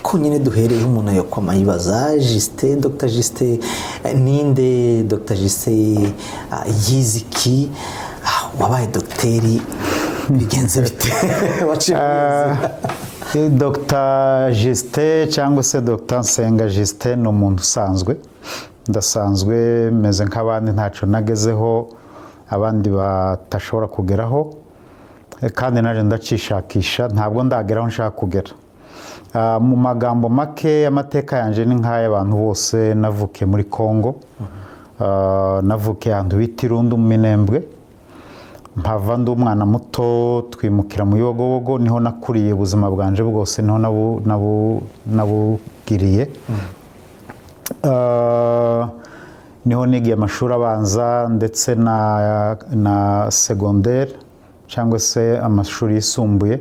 Konyine duhereyeho, umuntu yokwama yibaza: Justin, Dr Justin ninde? Dr Justin yize iki? Wabaye dogiteri bigenze bite? Waciye muri iyo nzira? Dr Justin cyangwa se Dr Nsenga Justin ni umuntu usanzwe. Ndasanzwe, meze nk'abandi, ntacyo nagezeho abandi badashobora kugeraho. Kandi naje ndacishakisha, ntabwo ndagera aho nshaka kugera. Mu magambo make, amateka yanjye ni nk'ay'abantu bose. Navukiye muri Congo. Navukiye ahantu bita Irundu mu Minembwe. Mpava ndi umwana muto, twimukira mu Bibogobogo, niho nakuriye. Ubuzima bwanje bwose niho nabugiriye. Niho nigiye amashuri abanza ndetse na segonderi cyangwa se amashuri yisumbuye,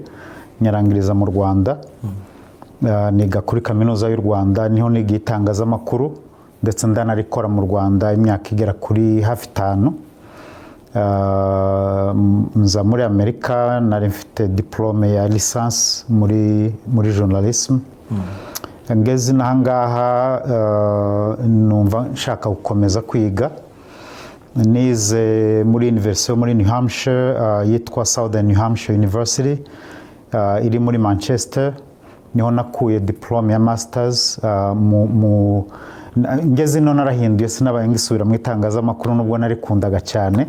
nyarangiriza mu Rwanda. Niga kuri Kaminuza y'u Rwanda, niho niga itangazamakuru, ndetse ndanarikora mu Rwanda imyaka igera kuri hafi 5. Nza muri Amerika nari mfite diplôme ya licence muri journalism. Ngeze inaha ngaha, numva nshaka gukomeza kwiga. Nize muri university yo muri New Hampshire, yitwa Southern New Hampshire University, iri muri Manchester. Niho nakuye diplôme ya masters. Ngeze ino narahinduye, sinabaye ngisubira mu itangazamakuru nubwo narikundaga cyane,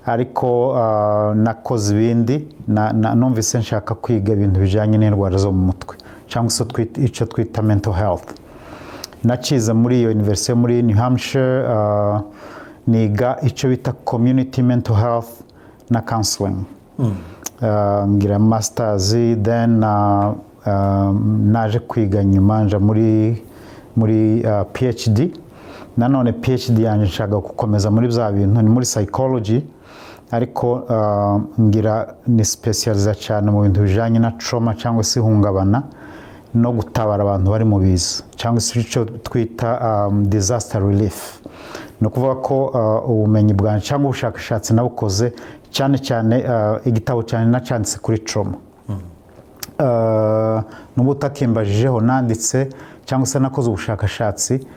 ariko nakoze ibindi. Numvise nshaka kwiga ibintu bijyanye n'indwara zo mu mutwe cyangwa se icyo twita mental health. Nacize muri iyo university yo muri New Hampshire, niga icyo bita community mental health na counseling. Ngira masters, then naje kwiga nyuma, nja muri PhD. Nanone PhD yanjye nshaka gukomeza muri bya bintu, ni muri psychology, ariko ngira ni specializa cyane mu bintu bijyanye na trauma cyangwa se ihungabana no gutabara abantu bari mu biza cyangwa se icyo twita disaster relief. Ni ukuvuga ko ubumenyi bwanjye cyangwa ubushakashatsi nabukoze cyane cyane, igitabo cyane nacyanditse kuri trauma. N'ubu utakimbajijeho, nanditse cyangwa se nakoze ubushakashatsi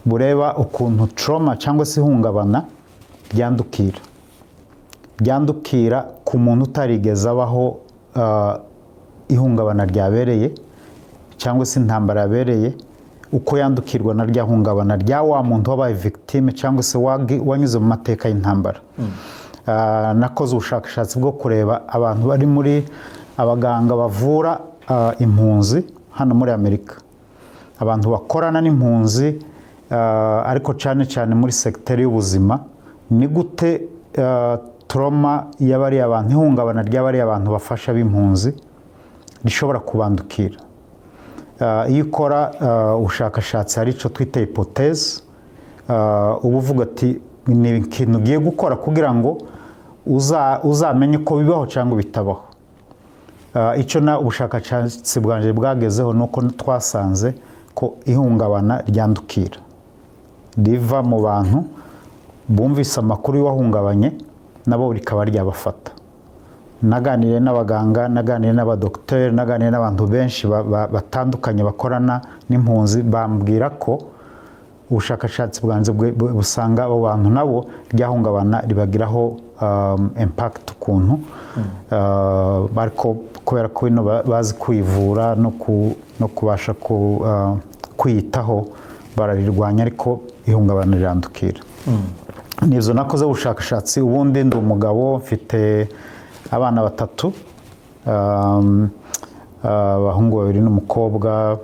bureba ukuntu trauma cyangwa se ihungabana ryandukira ku muntu utarigeze abaho ihungabana ryabereye cyangwa se intambara yabereye, uko yandukirwa na rya hungabana rya wa muntu wabaye victime cyangwa se wanyuze mu mateka y'intambara. Nakoze ubushakashatsi bwo kureba abantu bari muri abaganga bavura impunzi hano muri Amerika, abantu bakorana n'impunzi, ariko cyane cyane muri segiteri y'ubuzima, ni gute trauma y'abariya bantu, ihungabana ry'abariya bantu bafasha b'impunzi rishobora kubandukira. Iyo ukora ubushakashatsi, hari icyo twita hypothèse. Uba uvuga ati ni ikintu ugiye gukora kugira ngo uzamenye ko bibaho cyangwa bitabaho. Icyo na ubushakashatsi bwanjye bwagezeho ni uko twasanze ko ihungabana ryandukira, riva mu bantu bumvise amakuru y'uwahungabanye, nabo rikaba ryabafata. Naganiriye n'abaganga, naganiriye n'abadogiteri, naganiriye n'abantu benshi batandukanye bakorana n'impunzi, bambwira ko ubushakashatsi bwanjye busanga abo bantu nabo ryahungabana ribagiraho impact ukuntu. Ariko kubera ko bino bazi kwivura no kubasha kwiyitaho, bararirwanya, ariko ihungabana rirandukira. Nibyo nakoze ubushakashatsi. Ubundi ndi umugabo, mfite abana batatu, abahungu babiri n'umukobwa.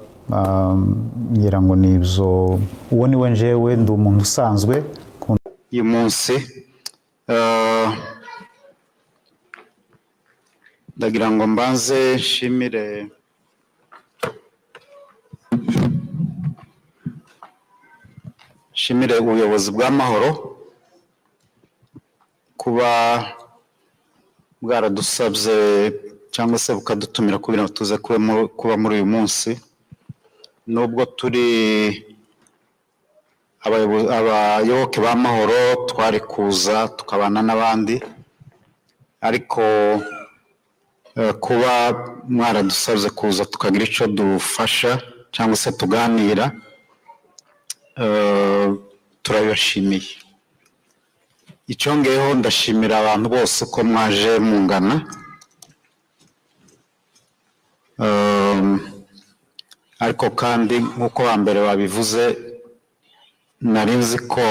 Ngira ngo ni ibyo. Uwo ni we njyewe, ndi umuntu usanzwe. Uyu munsi ndagira ngo mbanze nshimire ubuyobozi bw'Amahoro kuba bwaradusabye cyangwa se bukadutumira kugira ngo tuze kuba muri uyu munsi, nubwo turi abayoboke b'Amahoro, twari kuza tukabana n'abandi, ariko kuba mwaradusabye kuza tukagira icyo dufasha. cyangwa se tuganira. Turabibashimiye. Icyongeyeho, ndashimira abantu bose ko mwaje mungana. Ariko kandi nk'uko mbere babivuze, nari nzi ko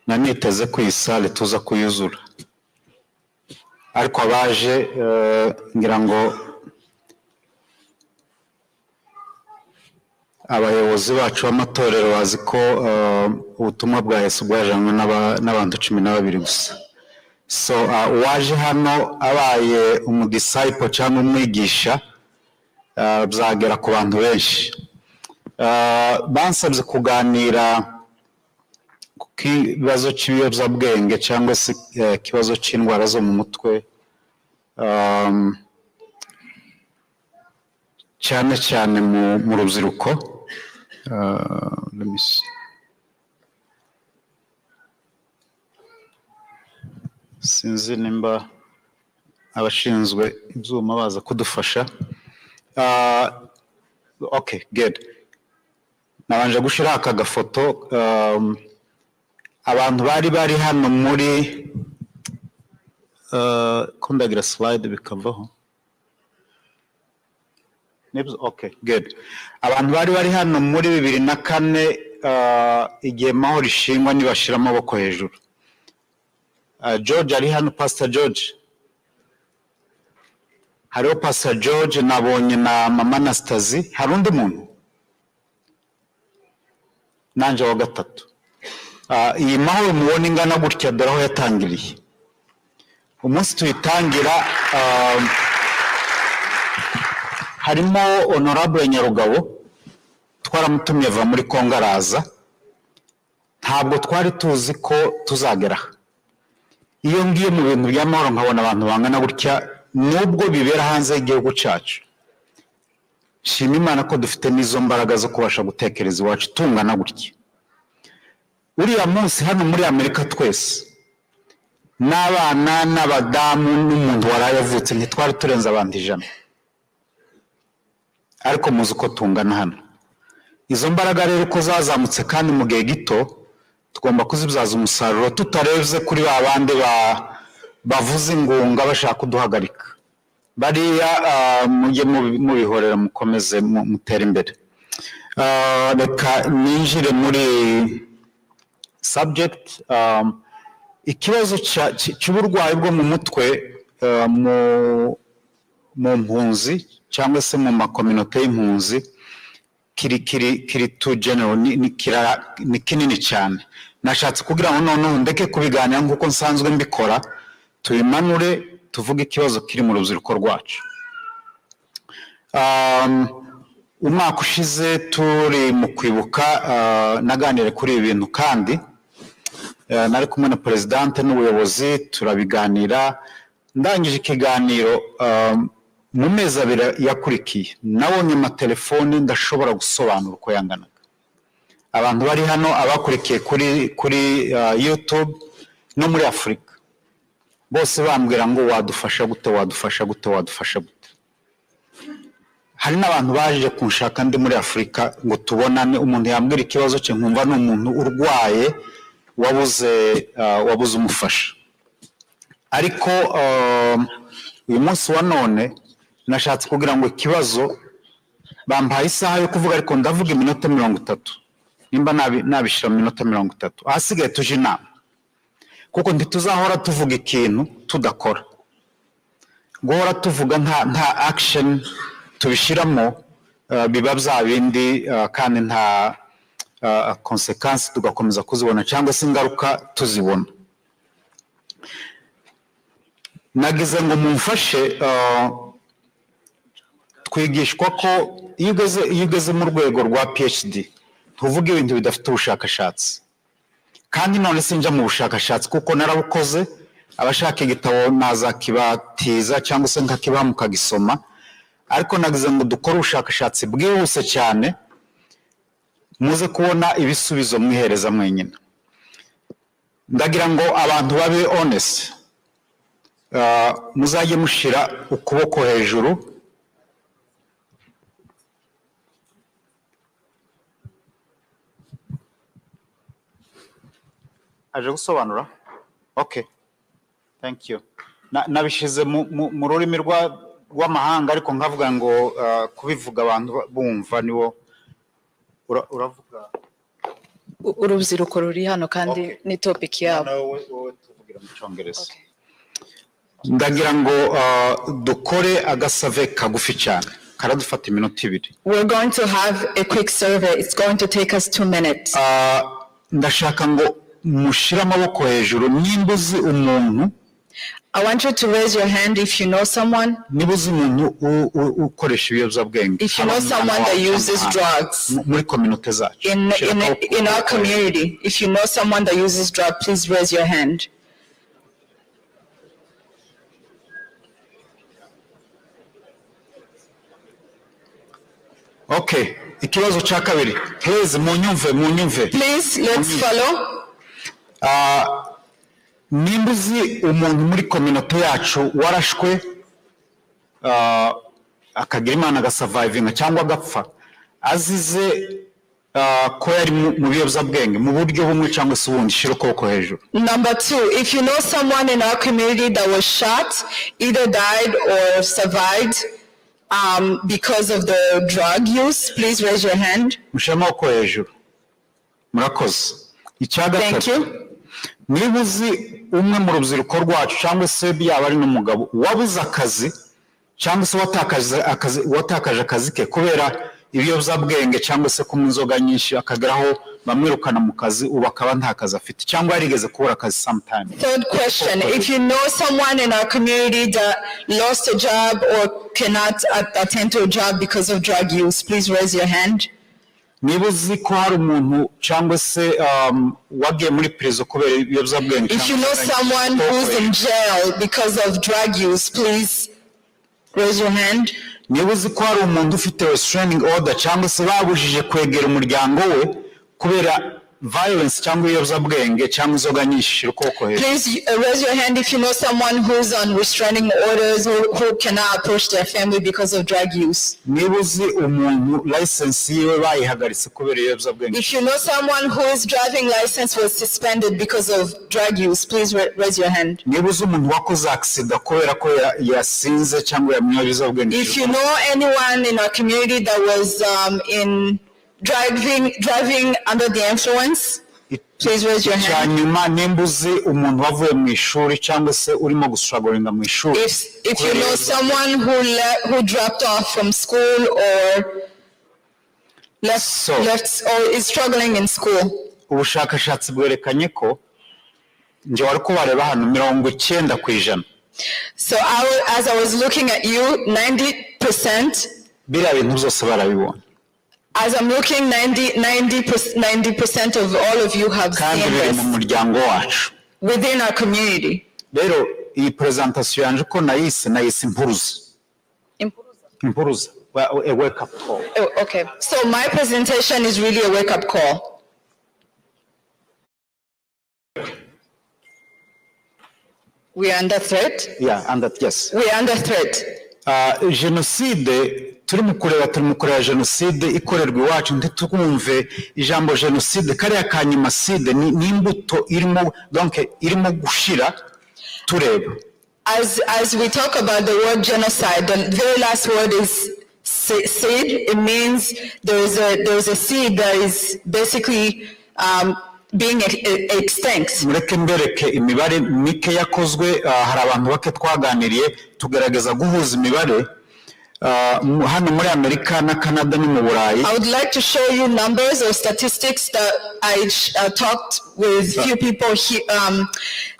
naniteze ko iyi salle tuza kuyuzura, ariko abaje, ngira ngo abayobozi bacu b'amatorero bazi ko ubutumwa bwa Yesu bwajanywe n'abantu 12 gusa. So uwaje hano abaye umudisciple cyangwa umwigisha, byagera ku bantu benshi. Bansabye kuganira ku kibazo cy'ibiyobyabwenge cyangwa se ikibazo cy'indwara zo mu mutwe, cyane cyane mu rubyiruko. Let me see. Sinzi nimba abashinzwe ibyuma baza kudufasha. Okay, good. Nabanje gushyiraho aka gafoto. Abantu bari hano muri ko ndagira slide bikavaho. Nibyo, okay, good. Abantu bari hano muri 2004, igihe Mahoro ishingwa, nibashira amaboko hejuru. George ari hano, Pastor George. Hariho Pastor George nabonye na Mama Anastasie. Hari undi muntu nanje wa gatatu. Iyi Mahoro mubona ingana gutya, dore aho yatangiriye. Umunsi tuyitangira, harimo Honorable Nyarugabo, twaramutumye ava muri Kongo araza. Ntabwo twari tuzi ko tuzagera aha. Iyo ngiye mu bintu by'amahoro nkabona abantu bangana gutya, nubwo bibera hanze y'igihugu cyacu, shima Imana ko dufite n'izo mbaraga zo kubasha gutekereza iwacu tungana gutya. Uriya munsi hano muri Amerika twese, n'abana n'abadamu n'umuntu waraye avutse, ntitwari turenze abantu 100, ariko muzi uko tungana hano. Izo mbaraga rero uko zazamutse kandi mu gihe gito, tugomba kuzibyaza umusaruro tutarebye kuri ba bandi bavuza ingunga bashaka kuduhagarika. Bariya mujye mubihorera, mukomeze mutere imbere. Reka ninjire muri subject. Ikibazo cy'uburwayi bwo mu mutwe mu mpunzi cyangwa se mu makominote y'impunzi kiri too general, ni kinini cyane. Nashatse kugira ngo noneho ndeke kubiganira nk'uko nsanzwe mbikora, tubimanure tuvuge ikibazo kiri mu rubyiruko rwacu. Umwaka ushize turi mu kwibuka, naganire kuri ibi bintu kandi nari kumwe na perezidante n'ubuyobozi, turabiganira. Ndangije ikiganiro, mu mezi 2 yakurikiye nabonye amatelefoni ndashobora gusobanura uko yanganaga. Abantu bari hano, abakurikiye kuri YouTube no muri Afurika bose, bambwira ngo wadufasha gute, wadufasha gute, wadufasha gute? Hari n'abantu baje kunshaka ndi muri Afurika ngo tubonane. Umuntu yambwira ikibazo cye nkumva ni umuntu urwaye wabuze umufasha. Ariko uyu munsi wa none nashatse kugira ngo ikibazo, bampaye isaha yo kuvuga, ariko ndavuga iminota 30, nimba nabishyira mu minota 30, ahasigaye tuje inama, kuko ntituzahora tuvuga ikintu tudakora. Guhora tuvuga nta action tubishyiramo, biba bya bindi, kandi nta consequence tugakomeza kuzibona cyangwa se ingaruka tuzibona. Nagize ngo mumfashe. Twigishwa ko iyo ugeze mu rwego rwa PhD ntuvuge ibintu bidafite ubushakashatsi. Kandi none sinjya mu bushakashatsi kuko narabukoze. Abashaka igitabo nazakibatiza cyangwa se nkakibaha mukagisoma, ariko nagize ngo dukore ubushakashatsi bwihuse cyane, muze kubona ibisubizo mwihereza mwenyine. Ndagira ngo abantu babe honest. Muzajye mushira ukuboko hejuru. Aje gusobanura? Okay, thank you. Nabishyize mu rurimi rw'amahanga, ariko nkavuga ngo kubivuga abantu bumva niwo uravuga. Urubyiruko ruri hano kandi ni topic yabo. Noneho wowe tuvugira mu Cyongereza. Okay. Ndagira ngo dukore agasurvey kagufi cyane, karadufata iminota 2. We're going to have a quick survey. It's going to take us 2 minutes. Ndashaka ngo mushyire amaboko hejuru nimba uzi umuntu. I want you to raise your hand if you know someone, Niba uzi umuntu ukoresha ibiyobyabwenge, if you know haba umwana someone that wawe uses cyangwa drugs muri communauté zacu. Shyira akaboko in our hejuru. Community. If you know someone that uses drug, please raise your hand. Okay, ikibazo cya kabiri, please munyumve, munyumve. Please, let's follow. Nimba uzi umuntu muri communauté yacu warashwe, akagira Imana agasurvivinga cyangwa agapfa azize ko yari mu biyobyabwenge mu buryo bumwe cyangwa se ubundi, shyira ukuboko hejuru. Number two, if you know someone in our community that was shot, either died or survived because of the drug use, please raise your hand. Mushyire amaboko hejuru. Murakoze. Icya Thank gatatu, you. niba uzi umwe mu rubyiruko rwacu, cyangwa se yaba ari n'umugabo wabuze akazi, cyangwa se watakaje akazi ke kubera ibiyobyabwenge cyangwa se kunywa inzoga nyinshi, akageraho bamwirukana mu kazi, ubu akaba nta kazi afite, cyangwa yarigeze kubura akazi sometime. Third question, if you know someone in our community that lost a job or cannot attend to a job because of drug use, please raise your hand. Niba uzi ko hari umuntu cyangwa se wagiye muri prison kubera ibiyobyabwenge If you know someone who's in jail because of drug use, please raise your hand. Niba uzi ko hari umuntu ufite restraining order, cyangwa se babujije kwegera umuryango we kubera violence cyangwa ibiyobyabwenge cyangwa inzoga nyinshi, shyira ukuboko hejuru. Please raise your hand if you know someone who's on restraining orders who cannot approach their family because of drug use. Niba uzi umuntu license yiwe bayihagaritse kubera ibiyobyabwenge. If you know someone whose driving license was suspended because of drug use, please raise your hand. Niba uzi umuntu wakoze accident kubera ko yasinze cyangwa yanyweye ibiyobyabwenge. If you know anyone in our community that was in driving under the influence, please raise your Icya hand. nyuma, nimba uzi umuntu wavuye mu ishuri cyangwa se urimo gustrugglinga mu ishuri. If you know someone who dropped off from school or left, left or is struggling in school. Ubushakashatsi bwerekanye ko njye wari kubareba hano, 90%, So as I was looking at you, 90%, biriya bintu byose barabibona. As I'm looking, 90% of all of you have Kandi seen biri mu this muryango wacu. Within our community. Rero iyi presentation yanjye uko nayise impuruza, impuruza, a wake up call. Oh, okay. So my presentation is really a wake-up call. We are under threat. Yeah, and that, yes. We are under threat. Jenoside turi mu kureba jenoside ikorerwa iwacu, ntitwumve ijambo jenoside kariya ka nyuma, cide ni imbuto irimo, donc irimo gushira tureba. As we talk about the word genocide, the very last word is seed. It means there is a seed that is basically being extinct. Mureke mbereke imibare mike yakozwe. Hari abantu bake twaganiriye, tugerageza guhuza imibare hano muri Amerika na Canada no mu Burayi. I would like to show you numbers or statistics that I talked with few people here.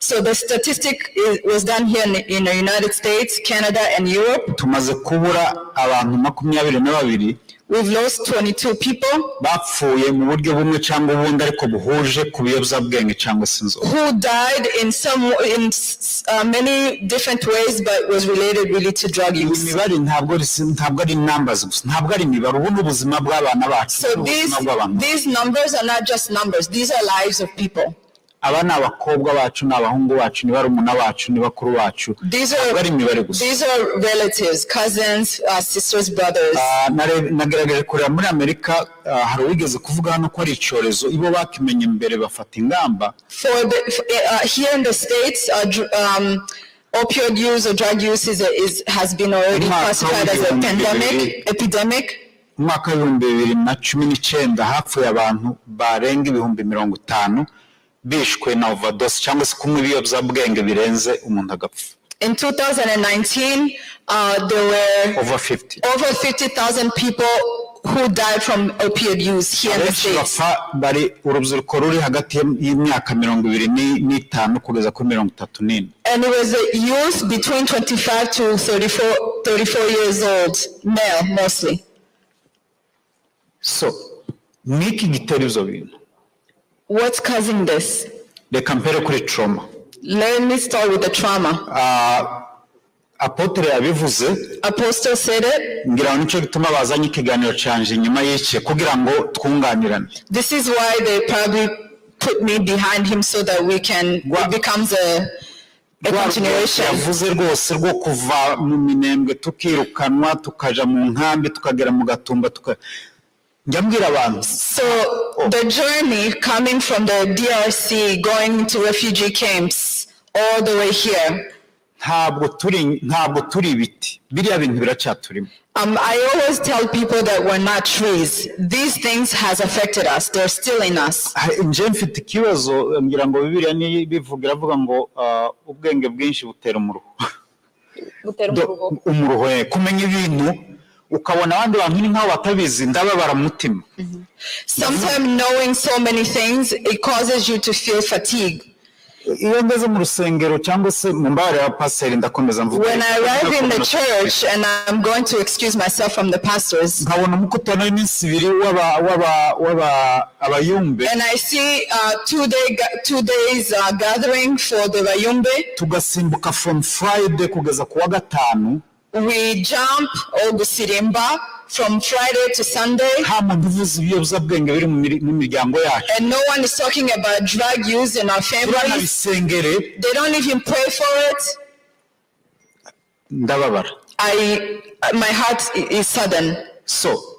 So the statistic was done here in the United States, Canada, and Europe. Tumaze kubura abantu 22. We've lost 22 people Bapfuye mu buryo bumwe cyangwa ubundi, ariko buhuje ku biyobyabwenge cyangwa se inzoga. Who died in many different ways, but was related really to drug Iyi use. mibare ntabwo ari numbers gusa, ntabwo ari imibare, ubu ni ubuzima bw'abana bacu, So ni these, ubuzima bw'abantu. These numbers are not just numbers, these are lives of people. Aba ni abakobwa bacu, ni abahungu bacu, ni barumuna bacu, ni bakuru bacu. These Ntabwo ari are, imibare gusa. These are relatives, cousins, sisters, brothers. Ah, nagerageje kureba muri Amerika, hari uwigeze kuvuga hano ko ari icyorezo, ibo bakimenye mbere bafata ingamba. Here in the States, opioid use or drug use has been already Umwaka classified as a w'ibihumbi pandemic, bibiri. Epidemic. Mu mwaka wa 2019 hapfuye abantu barenga 50,000 bishwe na overdose cyangwa se kunywa ibiyobyabwenge birenze umuntu agapfa. In 2019, there were Over 50. Over 50,000 people who died from opioid use here in the Abenshi States. bapfa bari urubyiruko ruri hagati y'imyaka 25 kugeza kuri 34. And it was a youth between 25 to 34 years old, male mostly. So niki gitera ibyo bintu? What's causing this? Reka mpere kuri trauma. Let me start with the trauma. Ah, apôtre yabivuze. Apostle said it. Ngira ngo nicyo gituma bazanye ikiganiro canje inyuma y'iki kugira ngo twunganirane. This is why they probably put me behind him so that we can, it becomes a Rwa continuation. yavuze rwose rwo kuva mu Minembwe, tukirukanwa, tukaja mu nkambi, tukagera mu Gatumba, tuka njya mbwira abantu. So the journey coming from the DRC, going to refugee camps, all the way here. Ntabwo turi ibiti, biriya bintu biracyaturimo. I always tell people that we're not trees. These things has affected us. They're still in us. Nje mfite ikibazo, ngira ngo Bibiliya niyo ibivuga, iravuga ngo ubwenge bwinshi butera umuruho. Umuruho, kumenya ibintu ukabona abandi bantu ni nk'aho batabizi, ndababara mu mutima. Sometimes knowing so many things, it causes you to feel fatigue. Iyo ngeze mu rusengero cyangwa se mu mbabare ya pasiteri, ndakomeza mvuga. When I arrive in the church, and I'm going to excuse myself from the pastors, nkabona umukutano w'iminsi 2 w'aba abayumbe, and I see 2 days gathering for the Bayumbe, tugasimbuka from Friday kugeza ku wa gatanu, we jump or gusirimba from Friday to Sunday, nta muntu uvuze ibiyobyabwenge biri mu miryango yacu, and no one is talking about drug use in our families. turanabisengere. They don't even pray for it. Ndababara. My heart is sudden. So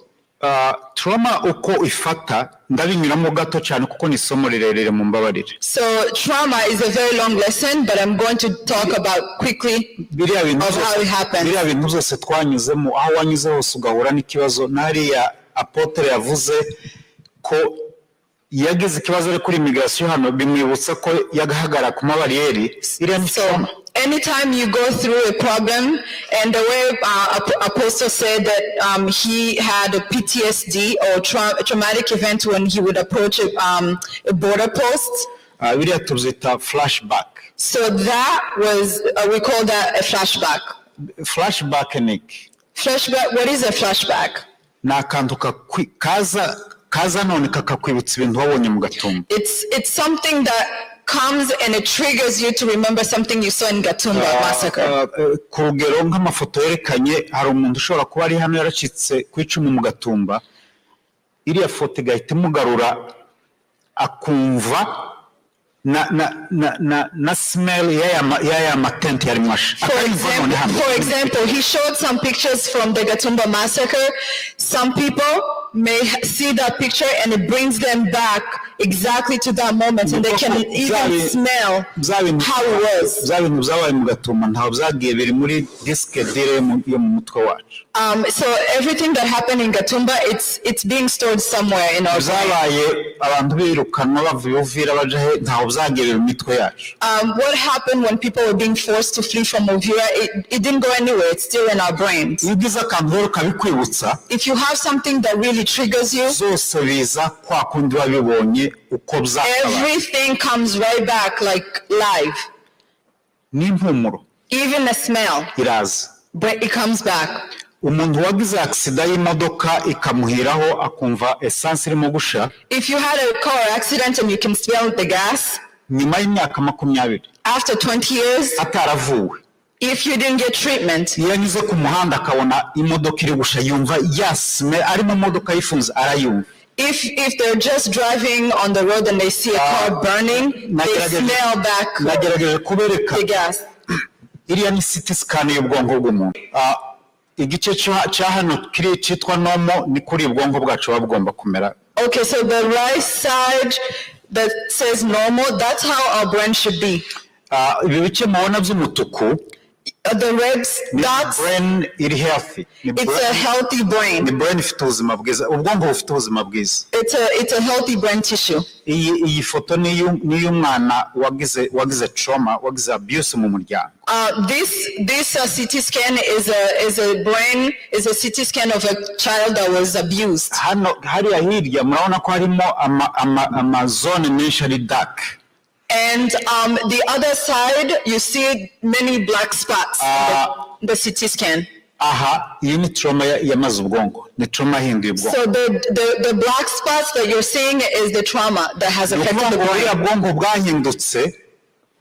trauma uko ifata, ndabinyuramo gato cyane kuko ni isomo rirerire, mu mbabarire. So trauma is a very long lesson, but I'm going to talk about quickly Biriya bintu of how it byose happens. Biriya bintu byose twanyuzemo, aho wanyuze hose ugahura n'ikibazo, n'hariya apôtre yavuze ko yagize ikibazo ari kuri immigration hano, bimwibutsa ko yagahagarara ku mabariyeri, iriya ni So trauma. Anytime you go through a problem, and the way Apostle said that he had a PTSD or traumatic event when he would approach a border post. Ah, biriya tubyita flashback. So that was, we call that a flashback. Flashback ni iki? Flashback, what is a flashback? Ni akantu kaza none kakakwibutsa ibintu wabonye mu Gatumba. It's something that comes and it triggers you to remember something you saw in Gatumba massacre. Ku rugero nk'amafoto yerekanye, hari umuntu ushobora kuba ari hano yaracitse ku icumu mu Gatumba, iriya foto igahita imugarura, akumva na smell y'aya matente yari mwashe. For example, he showed some pictures from the Gatumba massacre. Some people may see that picture and it brings them back exactly to that moment and they can even smell how it was. Bya bintu byabaye mu Gatumba ntaho byagiye, biri muri disque dur yo mu mutwe wacu. So everything that happened in Gatumba, it's being stored somewhere in our brain. Byabaye abantu birukanwa bava i Uvira baja he, ntaho byagiye, biri mu mitwe yacu. What happened when people were being forced to flee from Uvira, it didn't go anywhere. It's still in our brains. Iyo ugize akantu rero kabikwibutsa, If you have something that really triggers you, zose biza kwa kundi wabibonye uko byakabaye. Everything comes right back like live. N'impumuro Even the smell, iraza. But it comes back. Umuntu wagize accident y'imodoka ikamuhiraho, akumva essence irimo gusha, If you had a car accident and you can smell the gas, nyuma y'imyaka 20, after 20 years, ataravuwe, if you didn't get treatment, iyo anyuze ku muhanda akabona imodoka iri gusha, yumva ya smell, ari mu modoka yifunze arayumva. If they're just driving on the road and they see a car burning, they smell back Nagerageje kubereka the gas. Iriya ni CT scan y'ubwonko bw'umuntu. Igice cya hano kiri cyitwa normal, ni kuri ubwonko bwacu buba bugomba kumera. Okay, so the right side that says normal, that's how our brain should be. Ibi bice mubona by'umutuku The red ni dots, brain iri healthy, ni it's a healthy ni brain. Brain ifite ubuzima bwiza, ubwonko bufite ubuzima bwiza. It's a healthy brain tissue. Iyi foto ni iy'umwana wagize trauma, wagize abuse mu muryango. This CT scan is a CT scan of a child that was abused. Hano hariya hirya murabona ko harimo ama zone menshi ari dark. And the other side, you see many black spots in the CT scan. Aha iyi ni trauma yamaze ubwonko, ni trauma yahinduye ubwonko. So the black spots that you're seeing is the trauma that has Ni affected ukuvuga the ngo buriya brain. bwonko bwahindutse.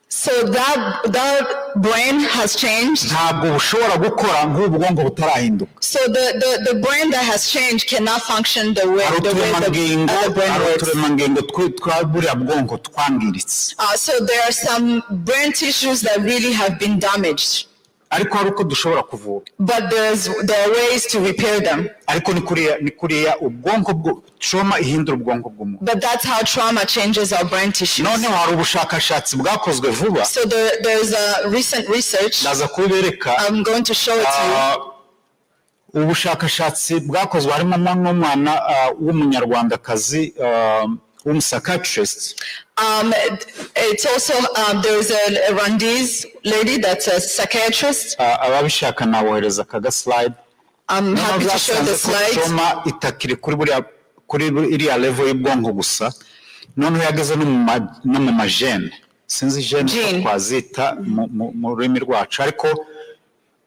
So that brain has changed. Ntabwo bushobora gukora nk'ubu bwonko butarahinduka. So the brain that has changed cannot function the way Hari the way the uturemangingo other brain hari works. uturemangingo twa buriya bwonko twangiritse. So there are some brain tissues that really have been damaged, Ariko hari uko dushobora kuvura. But there are ways to repair them. Ariko ni kuriya ubwonko bwo trauma ihindura ubwonko bw'umuntu. But that's how trauma changes our brain tissues. Noneho hari ubushakashatsi bwakozwe vuba. So there's a recent research. Ndaza kubibereka. I'm going to show it to you. Ubushakashatsi bwakozwe harimo n'umwana w'umunyarwandakazi w'umupsychiatrist. It's also, there's a Rwandese lady that's a psychiatrist. Ababishaka nabohereza aka slide. I'm happy to show the slides. Trauma itakiri kuri iriya level y'ubwonko gusa, noneho yageze no mu magene, sinzi gene uko Gene. Twazita mu rurimi rwacu, ariko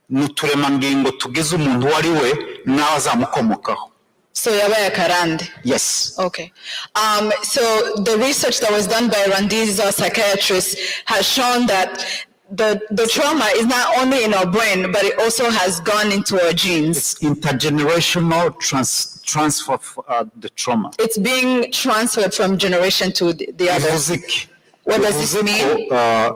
ni uturemangingo tugize umuntu uwo ari we n'aho azamukomokaho. So yabaye karande. Yes. Okay. So the research that was done by Rwandese psychiatrist has shown that the trauma is not only in our brain, but it also has gone into our genes. It's intergenerational transfer of the trauma. It's being transferred from generation to the other. Bivuze iki? What does this Bivuze ko, mean?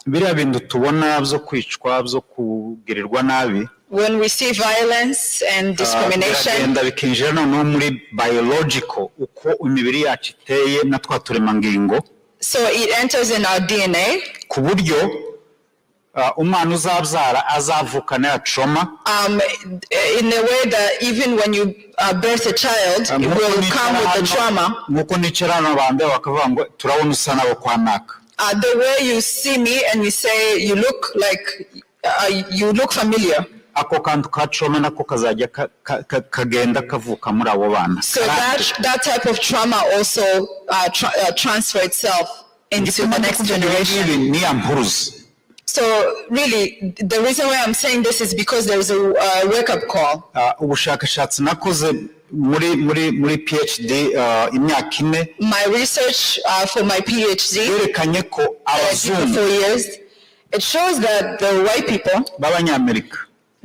Biriya bintu tubona byo kwicwa, byo kugirirwa nabi, When we see violence and discrimination, biragenda bikinjira noneho muri biological, uko imibiri yacu iteye na twa turemangingo, so it enters in our DNA. Ku buryo umwana uzabyara azavukana ya trauma. In a way that even when you birth a child, it will come with the trauma. Nk'uko nicara hano bambaye bakavuga ngo turabona usa nabo kwa naka. The way you see me and you say you look familiar. Ako kantu ka trauma nako kazajya kagenda kavuka muri abo bana. So that type of trauma also transfer itself into the next generation. Ibi ni ya mpuruza. So really, the reason why I'm saying this is because there is a wake-up call. Ubushakashatsi nakoze muri PhD imyaka 4 My research for my PhD, yerekanye ko that I did for abazungu 4 years, it shows that the white people, b'abanyamerika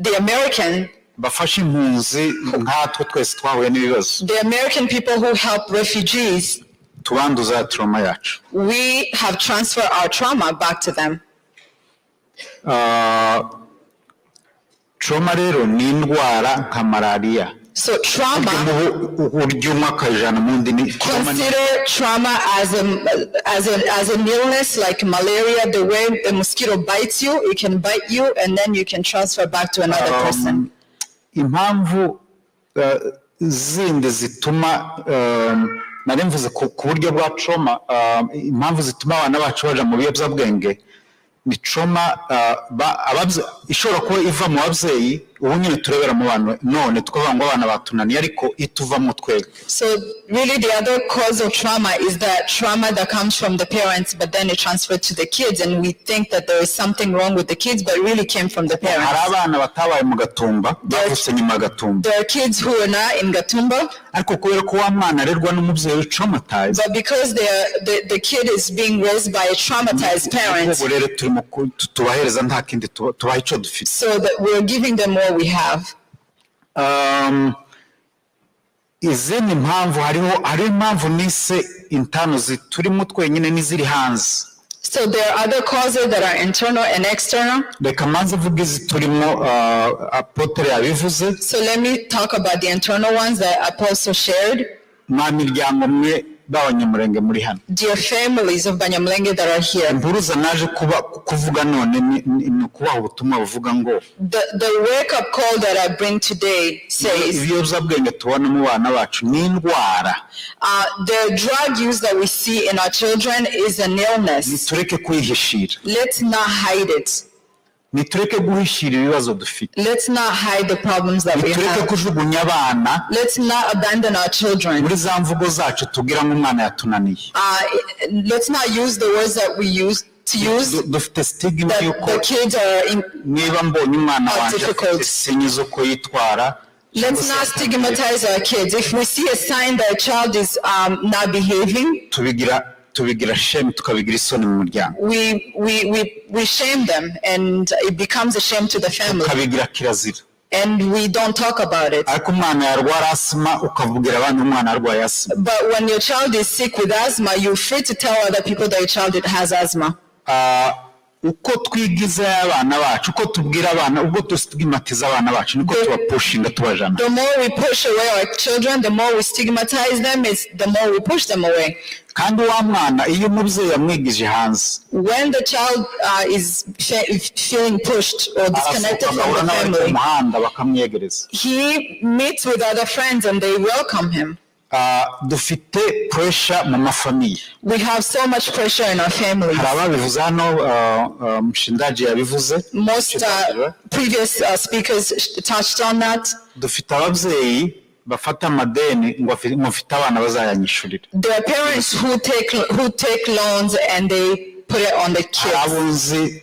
the American, bafashe impunzi nkatwe twese twahuye n'ibibazo, the American people who help refugees, tubanduza trauma yacu. We have transferred our trauma back to them. Trauma rero ni indwara nka malariya. So trauma, Uburyo umwe akajana mu wundi ni trauma consider trauma as an illness like malaria. The way the mosquito bites you, it can bite you, and then you can transfer back to another person. Impamvu zindi zituma nari mvuze ku buryo bwa trauma, impamvu zituma abana bacu baja mu biyobyabwenge ni trauma ishobora kuba iva mu babyeyi. Ubu nyine turebera mu bana none tukavuga ngo abana batunaniye, ariko ituvamo twebwe. So really the other cause of trauma is that trauma that comes from the parents, but then it transferred to the kids, and we think that there is something wrong with the kids, but it really came from the Hari parents. Abana batabaye mu Gatumba, bavutse nyuma ya Gatumba, There are kids who are not in Gatumba, ariko kubera ko wa mwana arerwa n'umubyeyi traumatized, but because the kid is being raised by a traumatized parent, ubu rero turimo tubahereza nta kindi tubaha icyo dufite. So that we're giving them what we have. Izindi mpamvu, hariho impamvu nise internal ziturimo twenyine n'iziri hanze. So there are other causes that are internal and external. Reka manze mvuge iziturimo, apôtre yabivuze. So let me talk about the internal ones that Apostle shared. Mwa miryango mwe b'Abanyamurenge muri hano, Dear families of Banyamulenge that are here, impuruza naje kuba kuvuga none ni ukubaha ubutumwa buvuga ngo the wake-up call that I bring today says ibiyobyabwenge tubona mu bana bacu ni indwara. The drug use that we see in our children is an illness. Nitureke kwihishira. Let's not hide it. Nitureke guhishira ibibazo dufite. Let's not hide the problems that we Nitureke have. kujugunya abana Let's not abandon our children. muri za mvugo zacu tubwira ngo umwana yatunaniye. Let's not use the words that we use to use Dufite stigma that yuko the kids are in. niba mbonye umwana are wanjye afite difficult. Signe z'uko yitwara, Let's not stigmatize our kids. If we see a sign that a child is not behaving, tubigira shame, tukabigira isoni mu muryango, we shame them and it becomes a shame to the family. Tukabigira kirazira. And we don't talk about it. Ariko umwana yarwara asima, ukabwira abandi umwana arwaye asima. But when your child is sick with asthma, you're free to tell other people that your child has asthma. Ah, uko twigizayo abana bacu, uko tubwira abana, ubwo dustigmatiza abana bacu, niko tubapushinga tubajana. The more we push away our children, the more we stigmatize them, it's the more we push them away. Kandi wa mwana, iyo umubyeyi yamwigije hanze, When the child is feeling pushed or disconnected arasohoka from agahura the n'abari ku family, muhanda bakamwegereza. He meets with other friends and they welcome him. Ah, dufite pressure mu mafamille. We have so much pressure in our families. Hari ababivuze hano, Mushindaji yabivuze. Most Mushindaji, previous speakers touched on that. Dufite ababyeyi bafata amadeni ngo mfite abana bazayanyishurira. There are parents who take loans and they put it on the Hari kids. Abo nzi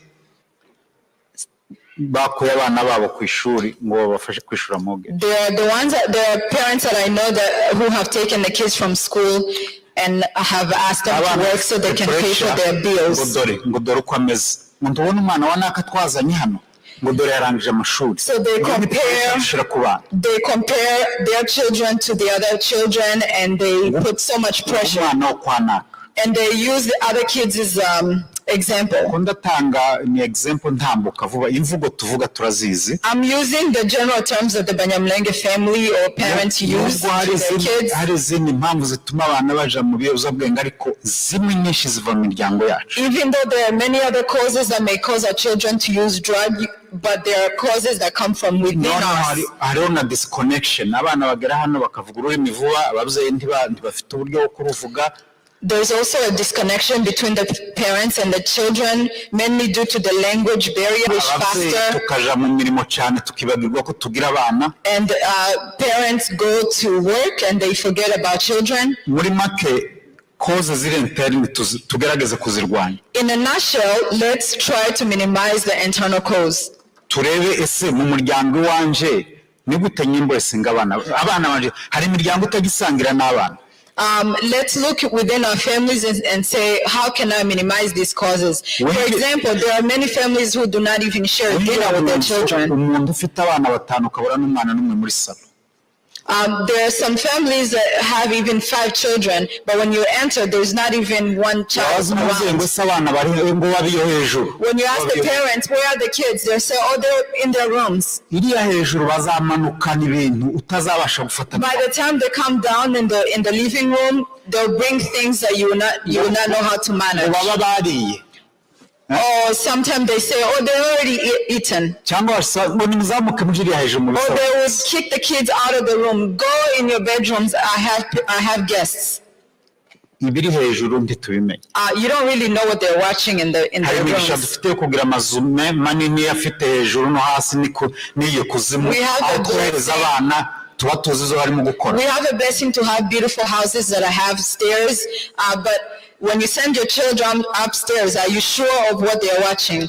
bakuye abana babo ku ishuri ngo babafashe kwishura mortgage. There are parents that I know that who have taken the kids from school and have asked them to work so they can pay for their ngo bills. Dore uko ameze, ngo ndabona umwana wa naka twazanye hano, ngo dore yarangije amashuri. So they Iyo ni compare pressure dushyira ku bana. They compare their children to the other children and they put so much pressure. Umwana wo kwa naka. And they use the other kids as example. Ko ndatanga ni example, ntambuka vuba, imvugo tuvuga turazizi. I'm using the general terms that the Banyamulenge family or parents use Nubwo hari to their kids. Hari izindi mpamvu zituma abana baja mu biyobyabwenge, ariko zimwe nyinshi ziva mu miryango yacu. Even though there are many other causes that may cause our children to use drug, but there are causes that come from within Noneho us. Hariho na disconnection, abana bagera hano bakavuga ururimi vuba, ababyeyi ntibafite uburyo bwo kuruvuga. There's also a disconnection between the parents and the children, mainly due to the language barrier, which Ababyeyi faster, tukaja mu mirimo cyane, tukibagirwa ko tugira abana. And parents go to work and they forget about children. Muri make, causes ziri interne tugerageze kuzirwanya. In a nutshell, let's try to minimize the internal cause. Turebe ese mu muryango iwanje ni gute nyemboresinga abana banje? Hari imiryango itagisangira n'abana. Let's look within our families and say, "How can I minimize these causes?" For example, there are many families who do not even share dinner with their children. Umuntu ufite abana batanu, ukabura n'umwana n'umwe muri salon. There are some families that have even five children, but when you enter, there's not even one child Wabaza umubyeyi ngo around. ese abana bari he? Ngo babiyo hejuru. When you ask the parents, "Where are the kids?" They'll say, "Oh, they're in their rooms." Iriya hejuru bazamanukana ibintu utazabasha gufata. By the time they come down in the living room, they'll bring things that you will not know how to Ngo manage. Baba bariye. Or sometimes they say, "Oh, they're already eaten." Cyangwa ngo nimuzamuke muje iriya hejuru mu Or bisabo. they will kick the kids out of the room. "Go in your bedrooms. I have guests." Ibiri hejuru ntitubimenye. You don't really know what they're watching in Hari their imigisha rooms. dufite yo kugira amazu manini afite hejuru no hasi n'iyo kuzimu, We have aho a twohereza blessing. abana tuba tuzi izo barimo gukora. We have a blessing to have beautiful houses that have stairs, but when you send your children upstairs, are you sure of what they are watching?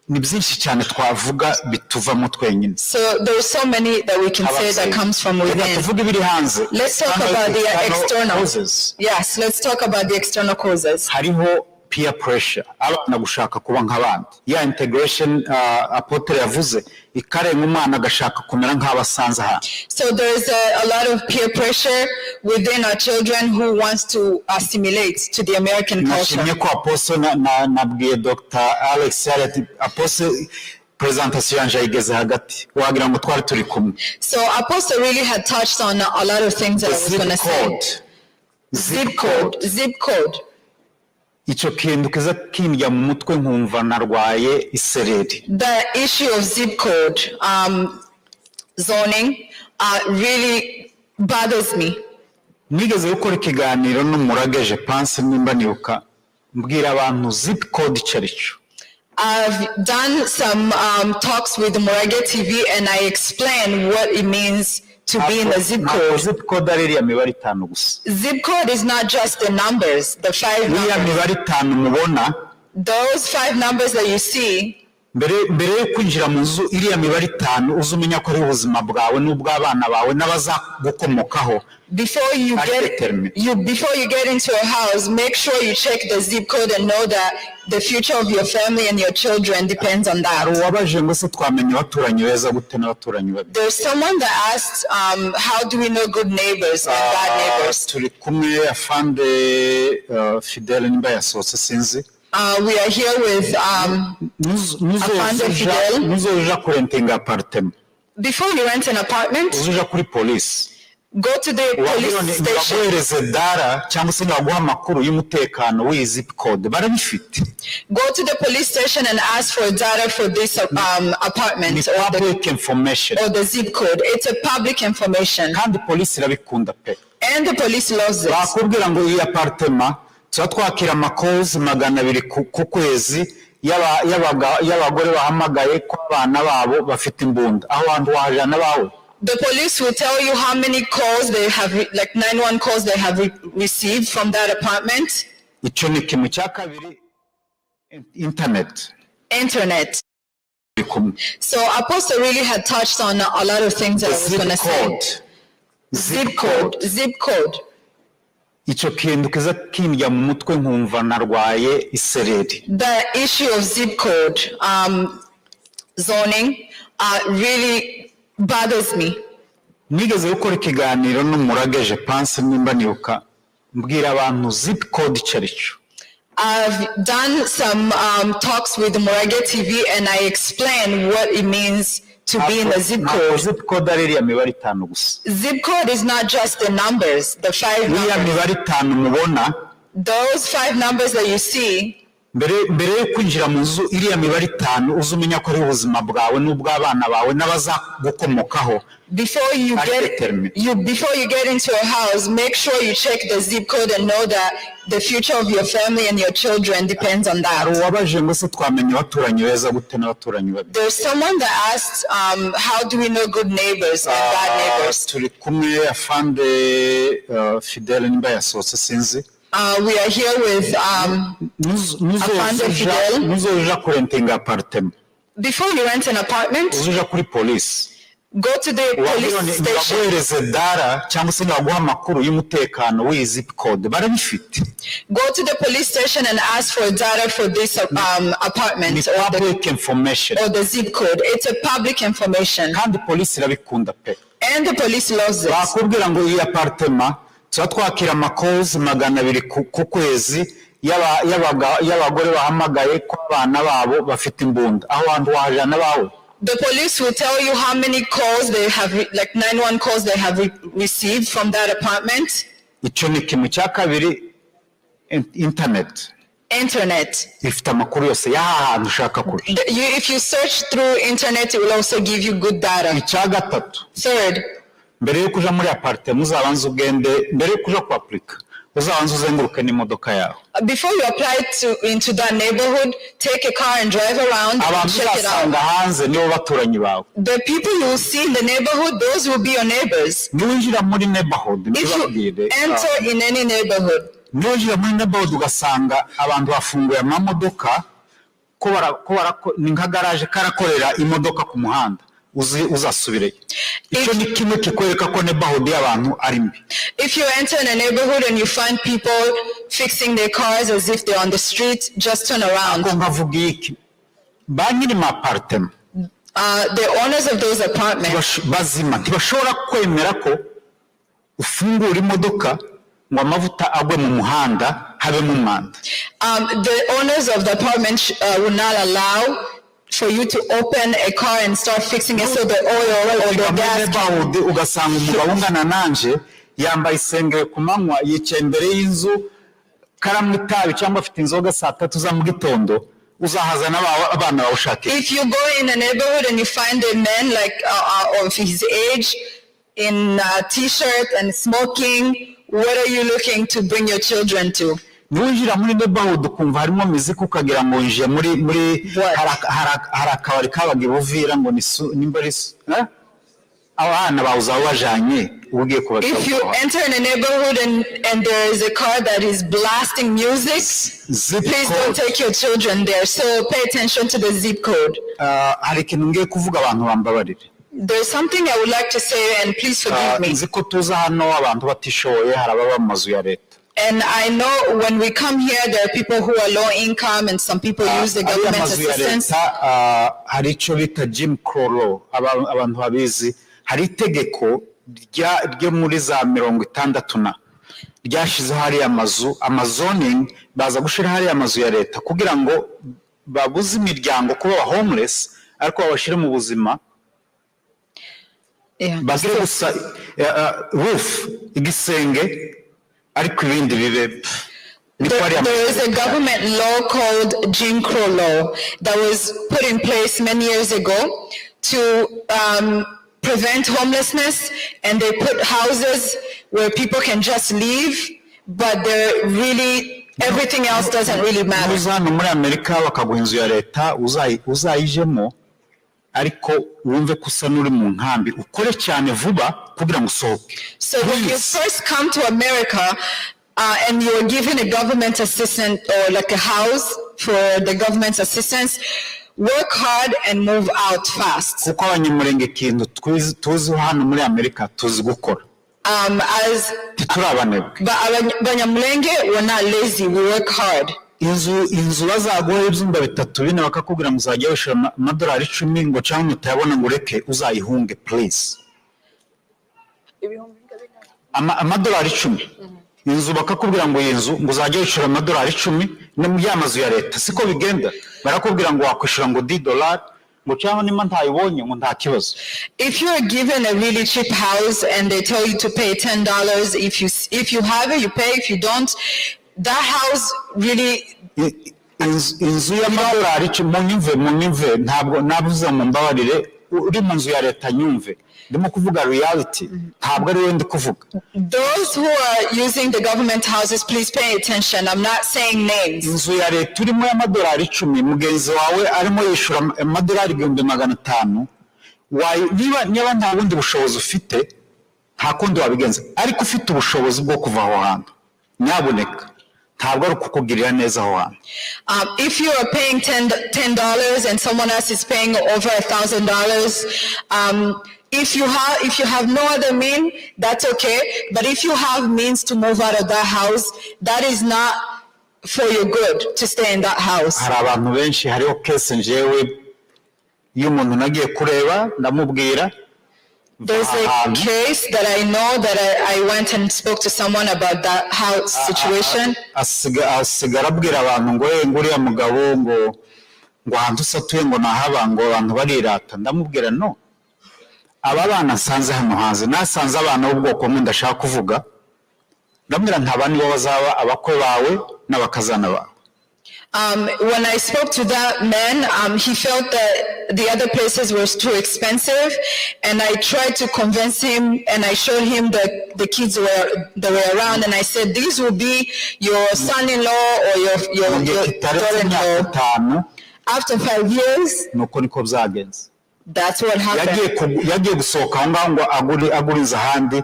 Ni byinshi cyane twavuga bituvamo twenyine. So there's so many that we can say that comes from Reka within. tuvuge ibiri hanze. Let's talk about the external. Causes. Yes, let's talk about the external causes. Hariho Peer pressure, abana gushaka kuba nk'abandi, ya integration apôtre yavuze ikarenga, umwana agashaka kumera nk'abasanze ahandi. So there's a lot of peer pressure within our children who wants to assimilate to the American culture. Nashimye ko apostle nabwiye Dr Alex yari ati apostle presentation yanjye ayigeze hagati, wagira ngo twari turi kumwe. So Apostle really had touched on a lot of things that I was Zip going to say. code. Zip code, zip code. Icyo kintu kiza kindya mu mutwe nkumva narwaye isereri. The issue of zip code zoning really bothers me. Nigeze gukora ikiganiro n'umurage, je pense, nimba nibuka, mbwira abantu zip code icyo ari cyo. I've done some talks with Murage TV and I explain what it means to be in the zip Ntabwo code. Zip code ari iriya mibare itanu gusa. Zip code is not just the numbers, the five Iriya numbers. Mibare itanu mubona, Those five numbers that you see, mbere yo kwinjira mu nzu, iriya mibare itanu uze umenya ko ari ubuzima bwawe n'ubw'abana bawe n'abazagukomokaho. Before you Ari get determined. you before you get into a house, make sure you check the zip code and know that the future of your family and your children depends on Hari that. Uwabaje ngo se twamenya abaturanyi beza gute n'abaturanyi babi? There's someone that asked, how do we know good neighbors and bad neighbors? Turi kumwe afande Fidele, nimba yasohotse sinzi. We are here with Afande Fidele. Nuzoja kurentinga appartement, Before you rent an apartment, uzuja kuri polisi, go to the police station. Baguhereze data cyangwa se baguha amakuru y'umutekano w'iyi zip code, barabifite. Go to the police station and ask for data for this Ni apartment or the, public information. Or the zip code. It's a public information. Kandi polisi irabikunda pe. And the police loves it. Bakubwira ngo iyi appartement tuba twakira amakozi 200 ku kwezi y'abagore bahamagaye ko abana babo bafite imbunda. Aho hantu wahajana abawe? The police will tell you how many calls they have, like 911 calls they have received from that apartment. Icyo ni kimwe. Cya kabiri, internet. Internet. Iri kumwe. So Apostle really had touched on a lot of things that I was Zip going to say. code. Zip code, zip code. Icyo kintu kiza kindya mu mutwe nkumva narwaye isereri. The issue of zip code zoning really bothers me. Nigeze gukora ikiganiro n'umurage, je pense, nimba nibuka, mbwira abantu zip code icyo ari cyo. I've done some talks with Murage TV and I explain what it means to be in the zip Ntabwo code. Zip code ari iriya mibare itanu gusa. Zip code is not just the numbers, the five Iriya numbers. Mibare itanu mubona, Those five numbers that you see, mbere yo kwinjira mu nzu, iriya mibare itanu uze umenya ko ari ubuzima bwawe n'ubw'abana bawe n'abazagukomokaho. Before you Ari get determined. you before you get into a house, make sure you check the zip code and know that the future of your family and your children depends on Hari that. Uwabaje ngo se twamenya abaturanyi beza gute n'abaturanyi babi? There's someone that asked, how do we know good neighbors and bad neighbors? Turi kumwe afande Fidele, nimba yasohotse sinzi. We are here with Afande Fidele. Nuzoja kurentinga appartement, Before you rent an apartment, uzuja kuri polisi, go to the police station. baguhereze data cyangwa se baguha amakuru y'umutekano w'iyi zip code, barabifite. Go to the police station and ask for data for this Ni apartment or the, public information. Or the zip code. It's a public information. Kandi polisi irabikunda pe. And the police loves it. Bakubwira ngo iyi appartement tuba twakira amakozi 200 ku kwezi y'abagore bahamagaye ko abana babo bafite imbunda. Aho hantu wahajana abawe? The police will tell you how many calls they have, like 911 calls they have received from that apartment. Icyo ni kimwe. Cya kabiri, internet. Internet. Ifite amakuru yose y'aha hantu ushaka kuja. If you search through internet, it will also give you good data. Icya gatatu, Third, mbere yo kuja muri appartement, uzabanza ugende, mbere yo kuja kuapurika, uzabanza uzenguruke n'imodoka yawe. Before you apply to into that neighborhood, take a car and drive around and Abantu check it out. uzasanga hanze nibo baturanyi bawe. The people you will see in the neighborhood, those will be your neighbors. Niwinjira muri neighborhood, If you ntibabwire, enter in any neighborhood, niwinjira muri neighborhood ugasanga abantu bafunguye amamodoka ko ni nka garaje karakorera imodoka ku muhanda, Uzasubireyo. Icyo ni kimwe kikwereka ko neighborhood y'abantu ari mbi. If you enter in a neighborhood and you find people fixing their cars as if they're on the street, just turn around. Ko nkavuga iki, ba nyiri ma appartement The owners of those apartments, bazima ntibashobora kwemera ko ufungura imodoka ngo amavuta agwe mu muhanda, habemo umwanda. The owners of the apartment will not allow for you to open a car and start fixing it so the oil or the muri gas can neighborhood ugasanga umugabo ungana nanje yambaye isengeri ku manywa, yicaye imbere y'inzu, karanywa itabi cyangwa afite inzoga saa 3 za mu gitondo, uzahazana abana bawe ushaka iki? If you go in a neighborhood and you find a man like of his age in a t-shirt and smoking, what are you looking to bring your children to? Niwinjira muri neighborhood ukumva harimo miziki, ukagira ngo winjiye muri What? Hari akabari kabaga i Buvira ngo ni nimba ari eh? Abana bawe uzaba bajanye uba ugiye If you kubasaba. Enter in a neighborhood and there is a car that is blasting music, Zip please don't code. Take your children there. So pay attention to the zip code. Ah, hari ikintu ngiye kuvuga, abantu bambabarire. There's something I would like to say, and please forgive me. Nzi ko tuza hano abantu batishoboye, hari ababa mu mazu ya leta. And I know when we come here, there are people who are low income and some people use the Ariya government mazu ya assistance. leta, hari icyo bita Jim Crow law. Abantu babizi, hari itegeko ryo muri za 60 na ryashyizeho hariya mazu, ama zoning, baza gushyira hariya amazu ya leta kugira ngo babuze imiryango kuba aba homeless, ariko babashyire mu buzima bagire gusa roof, igisenge, ariko ibindi bibe niko hariya There is a government law called Jim Crow law that was put in place many years ago to prevent homelessness, and they put houses where people can just live, but they're really, everything else doesn't really matter. Uza hano muri Amerika bakaguha inzu ya leta, uzayijemo, ariko wumve ko usa n'uri mu nkambi, ukore cyane vuba kugira ngo usohoke. So when you Please. First come to America and you're given a government assistant or like a house for the government's assistance, work hard and move out fast. Kuko Abanyamurenge ikintu tuziho hano muri Amerika, tuzi gukora. As Ntituri abanebwe. But Banyamulenge, we're not lazy, we work hard. Inzu bazaguha ibyumba bitatu, bine, bakakubwira ngo uzajya wishyura amadolari 10, ngo cyangwa utayabona ngo ureke, uzayihunge please. Amadolari 10 inzu, bakakubwira ngo iyi nzu ngo uzajya wishyura amadolari 10, ni mu ya mazu ya leta, siko bigenda, barakubwira ngo wakwishyura ngo 10 dolari, ngo cyangwa niba ntayibonye ngo nta kibazo. If you're given a really cheap house and they tell you to pay $10, if you have it, you pay. If you don't, that house really Inzu y'amadolari 10, munyumve, munyumve, ntabwo nabuze, mumbabarire, uri mu nzu ya leta nyumve, ndimo kuvuga reality, ntabwo ari wowe ndi kuvuga. Those who are using the government houses, please pay attention. I'm not saying names. Inzu ya leta urimo y'amadolari 10, mugenzi wawe arimo yishyura amadolari 1500. Niba nta bundi bushobozi ufite, nta kundi wabigenza, ariko ufite ubushobozi bwo kuva aho hantu, nyabuneka, ntabwo ari ukukugirira neza aho hantu. If you are paying $10 and someone else is paying over $1,000, if you have no other mean, that's okay. But if you have means to move out of that house, that is not for your good to stay in that house. Hari abantu benshi, hariho case njyewe iyo umuntu nagiye kureba, ndamubwira There's a ahantu case that I know that I went and spoke to someone about that house situation. Asigara abwira abantu ngo: "Eh, ngo uriya mugabo ngo ahantu usatuye ngo nahaba, ngo abantu barirata." Ndamubwira: "No, aba bana nsanze hano hanze, nasanze abana b'ubwoko bumwe ndashaka kuvuga." Ndamubwira ntaba nibo bazaba abakwe bawe n'abakazana bawe. When I spoke to that man, he felt that the other places were too expensive, and I tried to convince him, and I showed him the kids that were around, and I said, "These will be your son-in-law or your, Mu gihe your kitarenze imyaka daughter-in-law." 5. After 5 years, Nuko niko byagenze. that's what happened. Yagiye gusohoka aho ngaho ngo agure inzu ahandi.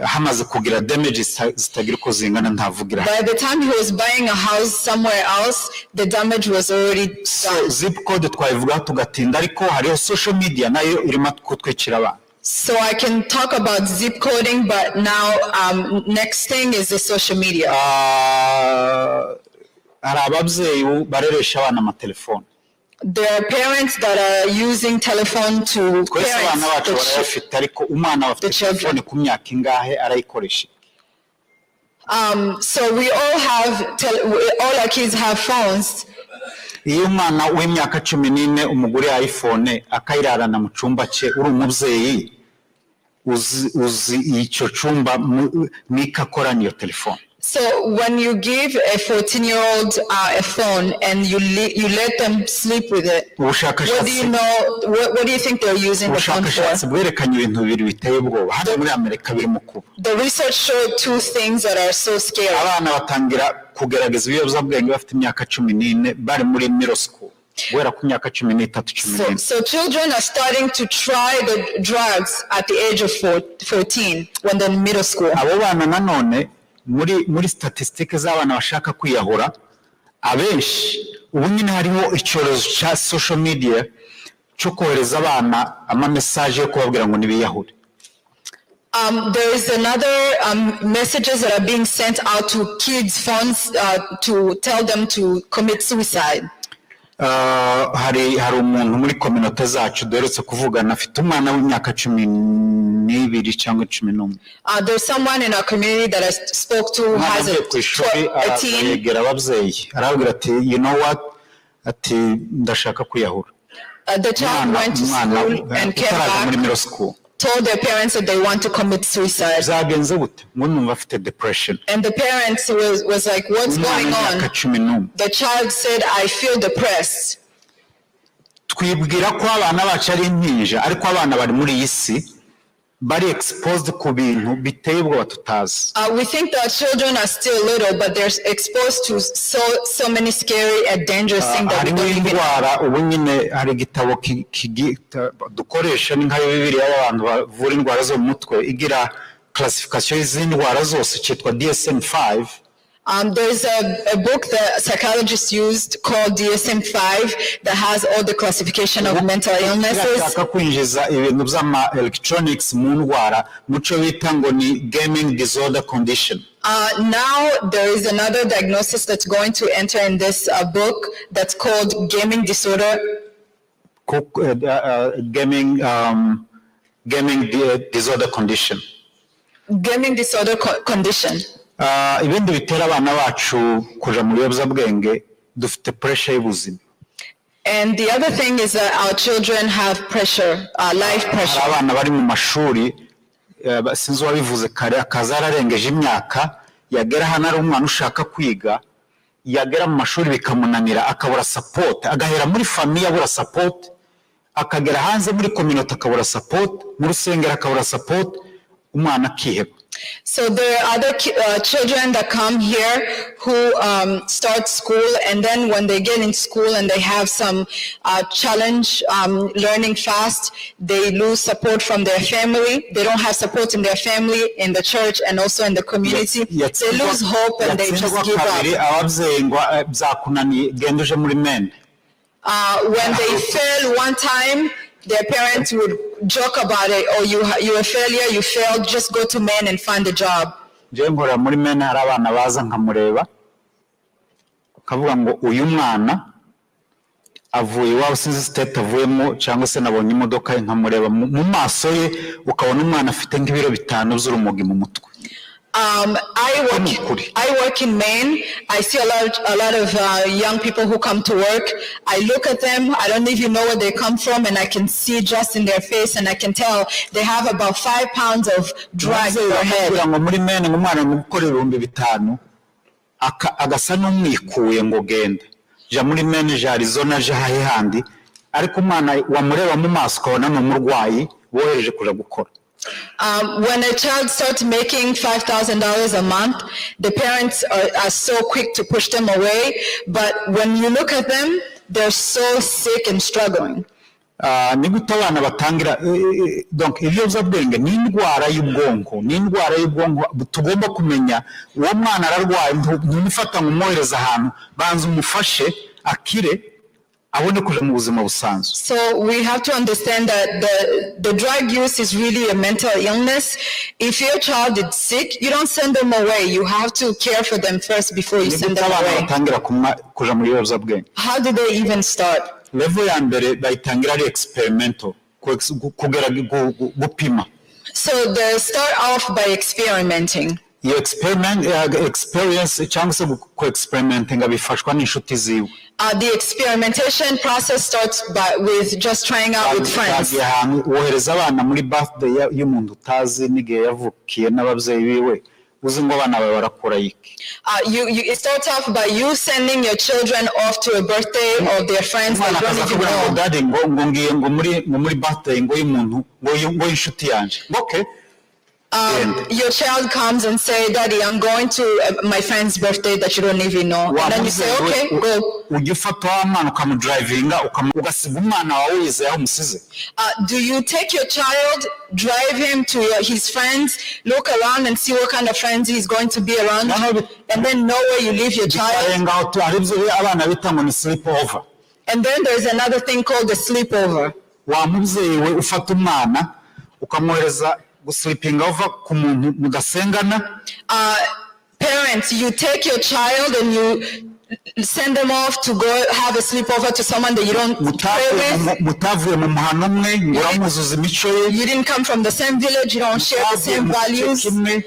Hamaze kugira damage zitagira uko zingana, ntavugira. By the time he was buying a house somewhere else, the damage was already So done. Zip code twayivugaho tugatinda, ariko hariho social media nayo irimo kutwicira abana. So I can talk about zip coding, but now next thing is the social media. Ah, hari ababyeyi bareresha abana amatelefone. There are parents that are using telephone to Twese parents abana bacu the barayafite, ariko umwana afite the children. Telefone ku myaka ingahe arayikoresha? So we all have, all our kids have phones. Iyo umwana w'imyaka 14 umuguriye iPhone akayirarana mu cyumba cye, uri umubyeyi uzi icyo cyumba niko akorana iyo telefone. So when you give a 14-year-old a phone and you let them sleep with it, what do Ubushakashatsi you know? What do you think they're using the phone for? Ubushakashatsi bwerekanye ibintu bibiri biteye ubwoba hano muri Amerika birimo kuba. The research showed two things that are so scary. Abana batangira kugerageza ibiyobyabwenge bafite imyaka 14, bari muri middle school, guhera ku myaka 13, cumi So, n'ine. so children are starting to try the drugs at the age of 14 when they're in middle school. Abo bana nanone muri statisitike z'abana bashaka kwiyahura, abenshi ubu nyine hariho icyorezo cya social media cyo kohereza abana ama message yo kubabwira ngo nibiyahure. There is another messages that are being sent out to kids' phones to tell them to commit suicide. Hari umuntu muri communauté zacu duherutse kuvugana, afite umwana w'imyaka 12 cyangwa 11. There's someone in our community that I spoke to who Umwana has a, avuye ku ishuri a araza teen. yegera ababyeyi arababwira ati, "You know what?" ati, "Ndashaka kwiyahura." The child Umwana went to umwana school and came utaraza muri back, middle school. Told their parents that they want to commit suicide. Byagenze gute? Ngo numva afite depression. And the parents was like, "What's Umwana going w'imyaka on?" 11. The child said, "I feel depressed." Twibwira ko abana bacu ari impinja, ariko abana bari muri iyi si bari exposed ku bintu biteye ubwoba tutazi. We think that children are still little, but they're exposed to so, so many scary and dangerous things that we Hariho don't even know. indwara ubu nyine, hari igitabo dukoresha, ni nka Bibiliya y'abantu bavura indwara zo mu mutwe, igira classification y'izindi ndwara zose, cyitwa DSM-5. There's a book that psychologists used called DSM-5 that has all the classification of mental illnesses. Irashaka kwinjiza ibintu by'ama electronics mu ndwara, mu cyo bita ngo ni gaming disorder condition. Now there is another diagnosis that's going to enter in this book that's called gaming disorder. Gaming disorder condition. Gaming disorder condition. Ibindi bitera abana bacu kuja mu biyobyabwenge, dufite pressure y'ubuzima. And the other thing is that our children have pressure, life Hari pressure. Abana bari mu mashuri, sinzi uwabivuze kare, akaza yararengeje imyaka, yagera hano ari umwana ushaka kwiga, yagera mu mashuri bikamunanira, akabura support, agahera muri famille abura support, akagera hanze muri communauté akabura support, mu rusengero akabura support, umwana akiheba. So there are other children that come here who start school, and then when they get in school and they have some challenge learning fast, they lose support from their family. They don't have support in their family, in the church, and also in the community. They lose hope and they just Yatsindwa give kabiri, up. Ababyeyi ngo "Byakunaniye, genda uje muri Maine." When they fail one time, their parents would joke about it. "Oh, you're a failure, you failed, just go to Maine and find a job." Njyewe nkorera muri Maine, hari abana baza nkamureba ukavuga ngo uyu mwana avuye iwabo, sinzi state avuyemo, cyangwa se nabonye imodoka ye, nkamureba mu maso ye ukabona umwana afite nk'ibiro 5 by'urumogi mu mutwe. I work, Ukuri. I work in Maine. I see a lot of young people who come to work. I look at them. I don't even know where they come from, and I can see just in their face, and I can tell they have about 5 pounds of drugs in their head. Bakubwira ngo muri Maine ngo umwana mu gukora 5000, agasa n'umwikuye ngo genda jya muri Maine, jya Arizona, jya hahe handi, ariko umwana wamureba mu maso ukabona ni umurwayi wohereje kuja gukora. When a child starts making $5,000 a month, the parents are so quick to push them away. But when you look at them, they're so sick and struggling. Ah, ni gute abana batangira donc ibiyobyabwenge ni indwara y'ubwonko, ni indwara y'ubwonko tugomba kumenya. Uwo mwana ararwaye, ntumufata ngo umwohereze ahantu, banza umufashe akire, abone kuja mu buzima busanzwe. So we have to understand that the drug use is really a mental illness. If your child is sick, you don't send them away. You have to care for them first before you Ni send gute them abana away. batangira kunywa, kuja mu biyobyabwenge? How do they even start? Level ya mbere bayitangira ari experimental, kugera gupima. So they start off by experimenting. Iyo experiment, experience cyangwa se ku experimentinga bifashwa n'inshuti ziwe. The experimentation process starts with just trying out with friends. Bagiye ahantu, wohereza abana muri birthday y'umuntu utazi n'igihe yavukiye n'ababyeyi biwe, uzi ngo abana bawe barakura iki? It starts off by you sending your children off to a birthday of their friends Umwana that you akaza don't even akubwira ngo know. "Daddy," ngo "ngiye ngo muri birthday ngo y'umuntu ngo y'inshuti yanjye." Ngo "Okay." Your child comes and say, "Daddy, I'm going to my friend's birthday that you don't even know." And then you say, "Okay, go." Ujya ufata wa mwana ukamudrivinga, ugasiga umwana wawe wizeye aho umusize? Do you take your child, drive him to his friends, look around and see what kind of friends he's going to be around, No, and then know where you leave your child? Bikarenga aho hari ibyo abana bita ngo ni sleep over. And then there's another thing called the sleepover. Wa mubyeyi we, ufata umwana ukamwohereza gusleepinga over ku muntu mudasengana, Parents, you take your child and you send them off to go have a sleepover to someone that you don't pray mutavuye with. Mutavuye mu muhano umwe, ngo uramuzuza imico ye. You didn't come from the same village, you don't share the Mutavuye same mu gice values. kimwe,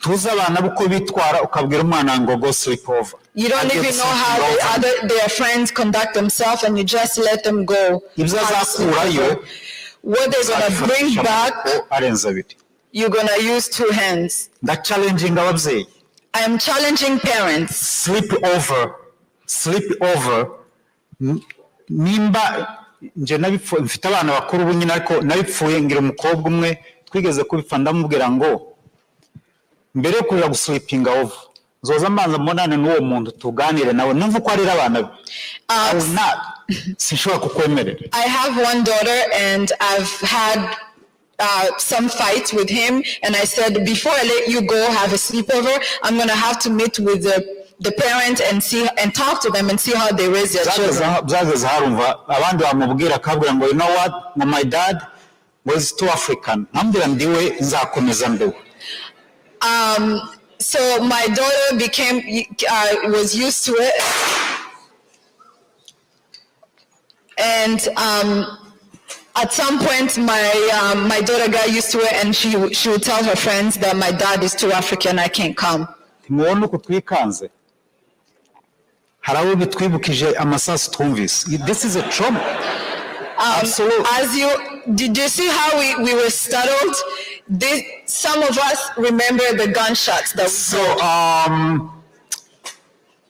tuzi abana uko bitwara, ukabwira umwana ngo go sleep over. You don't Agiye even know how sleep the over. other their friends conduct themselves, and you just let them go. Ibyo Have a azakurayo, sleepover. What they're gonna bring azabifatisha back, amaboko arenze abiri. You're gonna use two hands. Ndachallenginga ababyeyi. I am challenging parents. Sleep over, sleep over, nimba nje nabipfuye, mfite abana bakuru ubu nyine, ariko nabipfuye ngira umukobwa umwe twigeze kubipfa, ndamubwira ngo mbere yo kuja gusleepinga over, nzoza mbanza mbonane n'uwo muntu, tuganire nawe, numva uko arera abana be. I will not, sinshobora kukwemerera. I have one daughter and I've had some fights with him, and I said, "Before I let you go have a sleepover, I'm gonna have to meet with the parent and see and talk to them and see how they raise their Byageze children." Byageze harumva abandi bamubwira, akabwira ngo "You know what," ngo "my dad was too African." Nkambwira ndiwe nzakomeza mbewe. So my daughter was used to it. And at some point, my daughter got used to it, and she would tell her friends that my dad is too African, I can't come. Ntimubona uko twikanze? Hari abo bitwibukije amasasu twumvise. This is a trauma. Absolutely. As you did you see how we were startled? Some of us remember the gunshots that we So heard.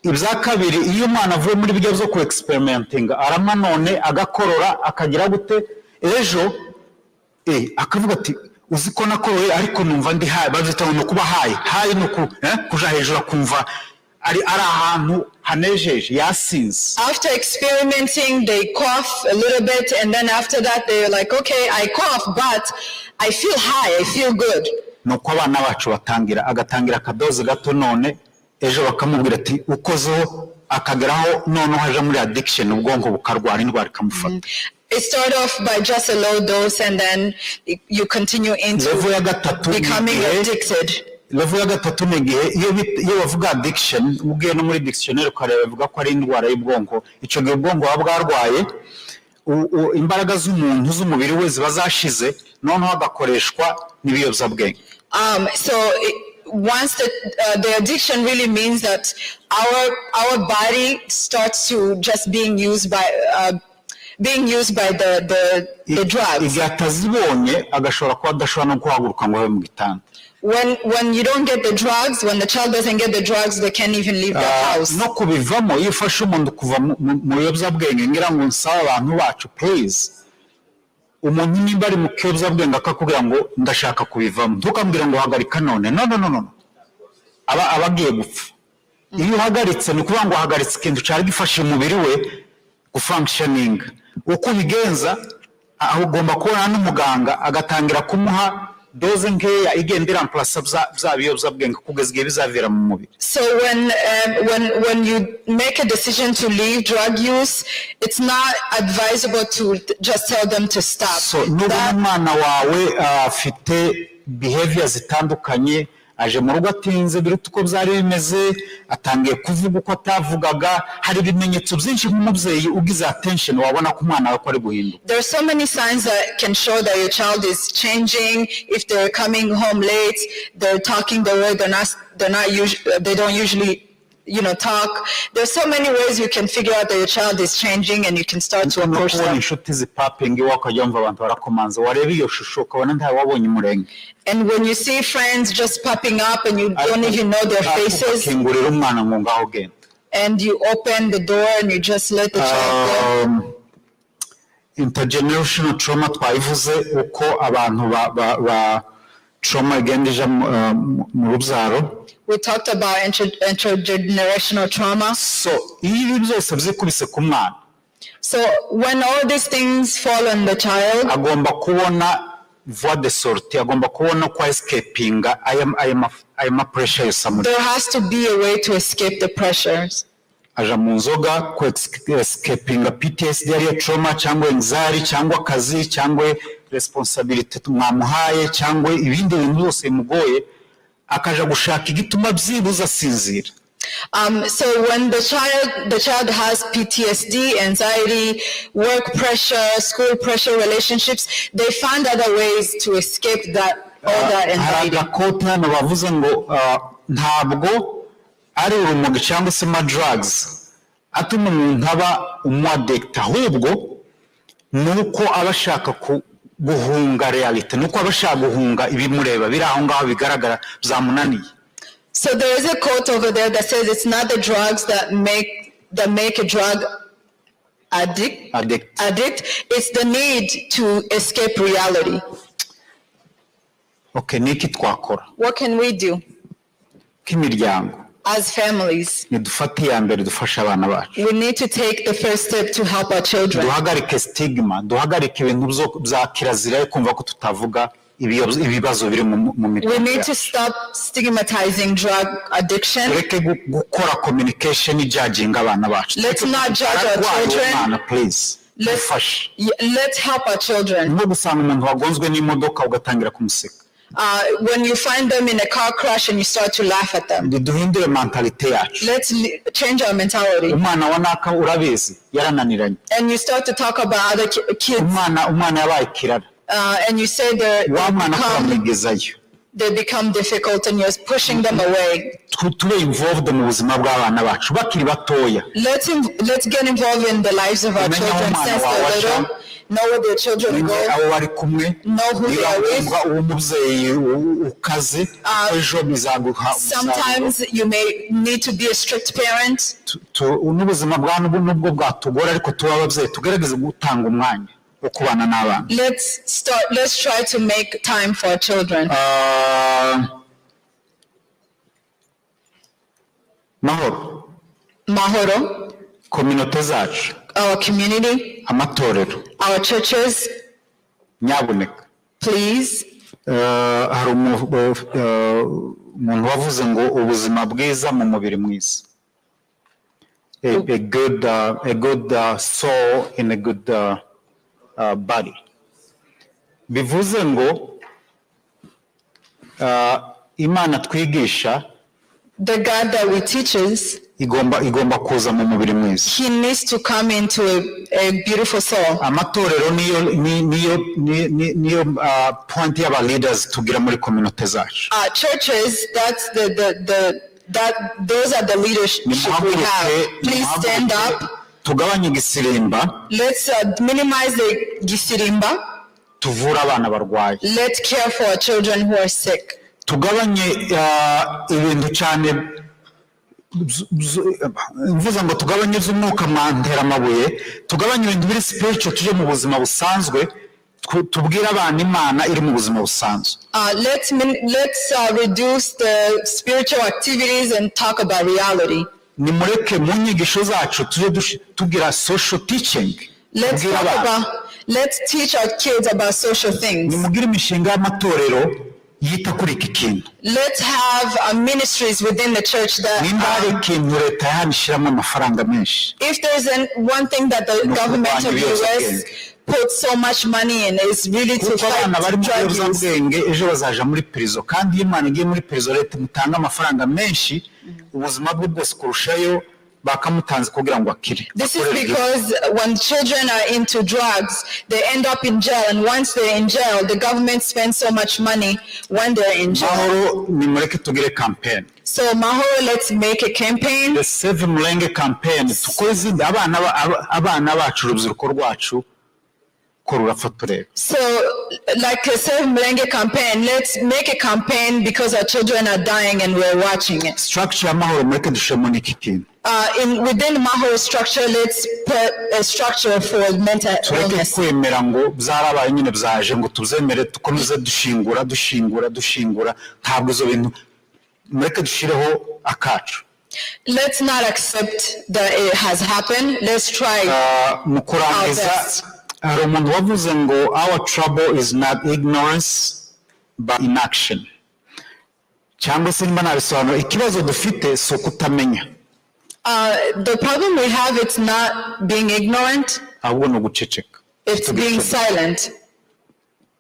Ibya kabiri, iyo umwana avuye muri byo byo ku experimentinga, arama none agakorora, akagira gute, ejo akavuga ati "Uzi ko nakoroye, ariko numva ndi high." Babyita ngo ni ukuba high. High ni uku kuja hejuru, akumva ari ahantu hanejeje, yasinze. After experimenting, they cough a little bit, and then after that, they're like, "Okay, I cough, but I feel high, I feel good." Ni uko abana bacu batangira, agatangira akadoze gato none, ejo bakamubwira ati ukozeho, akageraho noneho aja muri addiction, ubwonko bukarwara, indwara ikamufata. It started off by just a low dose, and then you continue into Level ya gatatu ni becoming addicted. Level ya gatatu ni igihe iyo bavuga addiction, ugiye no muri dictionnaire ukareba, bavuga ko ari indwara y'ubwonko. Icyo gihe ubwonko buba bwarwaye, imbaraga z'umuntu z'umubiri we ziba zashize, noneho agakoreshwa n'ibiyobyabwenge. So once the addiction really means that our body starts to just being used by the drugs. Igihe atazibonye, agashobora kuba adashobora no guhaguruka ngo abe mu gitanda. When you don't get the drugs, when the child doesn't get the drugs, they can't even leave the house. No kubivamo, iyo ufashe umuntu kuva mu biyobyabwenge, ngira ngo nsabe abantu bacu, please, umuntu nimba ari mu kiyobyabwenge akakubwira ngo "Ndashaka kubivamo," ntukambwire ngo "Hagarika none." No, no, no, no, aba agiye gupfa. Iyo uhagaritse, ni ukuvuga ngo uhagaritse ikintu cyari gifashe umubiri we gufunctioninga. Uko ubigenza, aho ugomba kubona n'umuganga agatangira kumuha dose nkeya igenda iramplasa bya biyobyabwenge kugeza igihe bizavira mu mubiri. So when you make a decision to leave drug use, it's not advisable to just tell them to stop. So nubona umwana wawe afite behavior zitandukanye, aje mu rugo atinze biruta uko byari bimeze, atangiye kuvuga uko atavugaga, hari ibimenyetso byinshi nk'umubyeyi ugize attention wabona ko umwana wawe ko ari guhinduka. There are so many signs that can show that your child is changing. If they're coming home late, they're talking the way they're not usually, they don't usually talk. There's so many ways you can figure out that your child is changing and you can start to No approach kubona them. Inshuti zipapinga iwawe, ukajya wumva abantu barakomanza, wareba iyo shusho ukabona ntawe wabonye umurenge. And when you see friends just popping up and you don't even know their faces, ukingurira umwana ngo ngaho genda. And you open the door and you just let the child go. Intergenerational trauma twayivuze, uko abantu ba trauma igenda ija mu rubyaro. We talked about intergenerational trauma. So iyo ibi byose byikubise ku mwana, So when all these things fall on the child, agomba kubona voie de sortie, agomba kubona ko escapinga aya ma pressure yose amuri. There has to be a way to escape the pressures. Aja mu nzoga ku escapinga PTSD, ariyo trauma, cyangwa anxiety, cyangwa akazi, cyangwa responsibility mwamuhaye, cyangwa ibindi bintu byose bimugoye, akaja gushaka igituma byibuze asinzira. So when the child has PTSD, anxiety, work pressure, school pressure, relationships, they find other ways to escape that all that Hari anxiety. Agakote hano bavuze ngo ntabwo ari urumogi cyangwa se ma drugs atuma umuntu aba umu addict, ahubwo ni uko aba ashaka guhunga reality, ni uko aba ashaka guhunga ibimureba biri aho ngaho bigaragara byamunaniye. So there is a quote over there that says it's not the drugs that make a drug addict addict. Addict. It's the need to escape reality. Okay, ni iki twakora What can we do k'imiryango? As families? Nidufate iya mbere dufashe abana bacu. We need to take the first step to help our children. Duhagarike stigma, duhagarike ibintu bya kirazira yo kumva ko tutavuga ibibazo biri mu We miryango need to yacu. Stop stigmatizing drug addiction. Tureke gukora communication ijudginga abana bacu. Let's not judge our Ararwaye uwo children. mwana, please dufashe. Let's help our children. Nko gusanga umuntu wagonzwe n'imodoka ugatangira kumuseka. When you find them in a car crash and you start to laugh at them. Duhindure mentalité yacu. Let's change our mentality. Umwana wa naka urabizi yarananiranye. And you start to talk about other kids, Umwana yabaye ikirara. And you say they're, Wa they mwana become, turamwigezayo. They become difficult and you're pushing them away. Tube involved mu buzima bw'abana bacu bakiri batoya. Let's get involved in the lives of our Umenye aho children umwana since wawe they're aca. little. Know where their children Umenye go. abo bari kumwe. Know who they Niba are with. ngombwa uba umubyeyi ukaze, ejo bizaguha umusaruro. Sometimes you may need to be a strict parent. N'ubuzima bwa nubwo bwatugora, ariko tuba ababyeyi tugerageze gutanga umwanya wo kubana n'abana. Let's try to make time for our children. Ah, Mahoro, Mahoro, communauté zacu, our community, amatorero, our churches, nyabuneka. Please. Hari umuntu wavuze ngo ubuzima bwiza mu mubiri mwiza, a good soul in a good body. Bivuze ngo Imana twigisha The God that we teaches, igomba kuza mu mubiri mwiza. He needs to come into a beautiful soul. Amatorero niyo niyo point y'aba leaders tugira muri communauté zacu. Churches, that's the, that, those are the leadership we Nimuhaguruke, have. Please stand nimuhaguruke, up. Tugabanye igisirimba. Let's minimize the gisirimba. Tuvure abana barwaye. Let's care for our children who are sick. Tugabanye ibintu cyane mvuze ngo tugabanye iby'umwuka mwantera amabuye. Tugabanye ibintu biri spiritual, tujye mu buzima busanzwe, tubwire abana Imana iri mu buzima busanzwe. Let's reduce the spiritual activities and talk about reality. Nimureke mu nyigisho zacu tujye tubwira social teaching. Let's Tubwire talk abana. About, let's teach our kids about social things. Nimugire imishinga y'amatorero yita kuri iki kintu. Let's have ministries within the church that, Nimba hari ikintu leta ya hano ishyiramo amafaranga menshi, if there's one thing that the ni government of ukurwanya US ibiyobyabwenge. puts so much money in is really to Kuko abana fight bari mu drug use. biyobyabwenge ejo bazaja muri prison, kandi iyo umwana agiye muri prison leta imutanga amafaranga menshi ubuzima bwe bwose kurushayo bakamutanze kugira ngo akire. This is Akorere igihugu. Because when children are into drugs, they end up in jail, and once they're in jail, the government spends so much money when they're in jail. Mahoro, nimureke tugire campaign. So Mahoro, let's make a campaign. The Save Mulenge campaign, tukore izindi abana abana bacu, urubyiruko rwacu ko rurapfa tureba. So, like a Save Mlenge campaign, let's make a campaign because our children are dying and we're watching it. Structure y'amahoro, mureke dushiremo n'iki kintu. In within Mahoro structure, let's put a structure for mental Tureke illness. Kwemera ngo byarabaye nyine byaje, ngo tubyemere dukomeze dushingura, dushingura, dushingura. Ntabwo izo bintu, mureke dushireho akacu. Let's not accept that it has happened. Let's try Ah, mu kurangiza, our best. Hari umuntu wavuze ngo "Our trouble is not ignorance but inaction," cyangwa se nimba nabisobanura, ikibazo dufite si ukutamenya, The problem we have, it's not being ignorant, ahubwo ni uguceceka. It's being silent.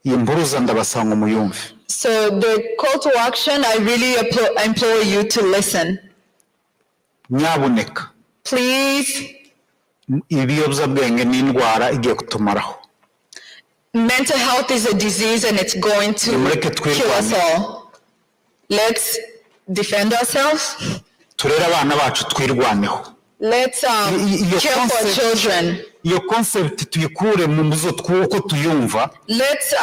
Iyi mpuruza ndabasaba ngo muyumve. So the call to action, I really implore you to listen. Nyabuneka, Please, ibiyobyabwenge ni indwara igiye kutumaraho. Mental health is a disease and it's going to Nimureke kill us twirwane. All. Let's defend ourselves. Turere abana bacu, twirwaneho. Let's Iyo care for children. Iyo concept tuyikure mu muzo tw'uko tuyumva. Let's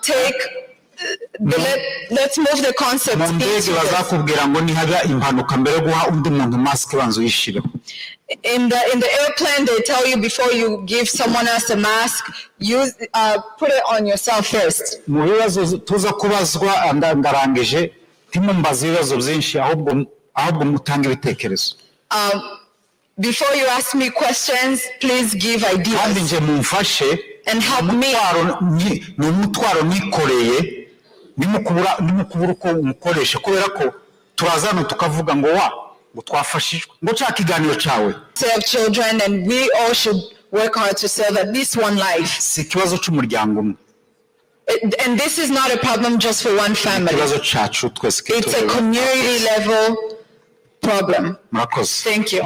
take the, let, let's move the concept Mu ndege into this. bazakubwira ngo nihaba impanuka, mbere yo guha undi muntu masike banza uyishireho. In the airplane, they tell you before you give someone else a mask, use put it on yourself first. Mu bibazo tuza kubazwa, ndarangije, ntimumbaze ibibazo byinshi, ahubwo mutange ibitekerezo. Before you ask me questions, please give Kandi ideas nje mumfashe. And help me. Umutwaro ni umutwaro nikoreye, nimukubura uko umukoresha, kubera ko turaza hano tukavuga ngo wa ngo twafashijwe ngo cya kiganiro cyawe. Save children, and we all should work hard to save at least one life. Si ikibazo cy'umuryango umwe. And this is not a problem just for one family. Ikibazo cyacu twese It's a kitureba. Community level problem. Murakoze. Thank you.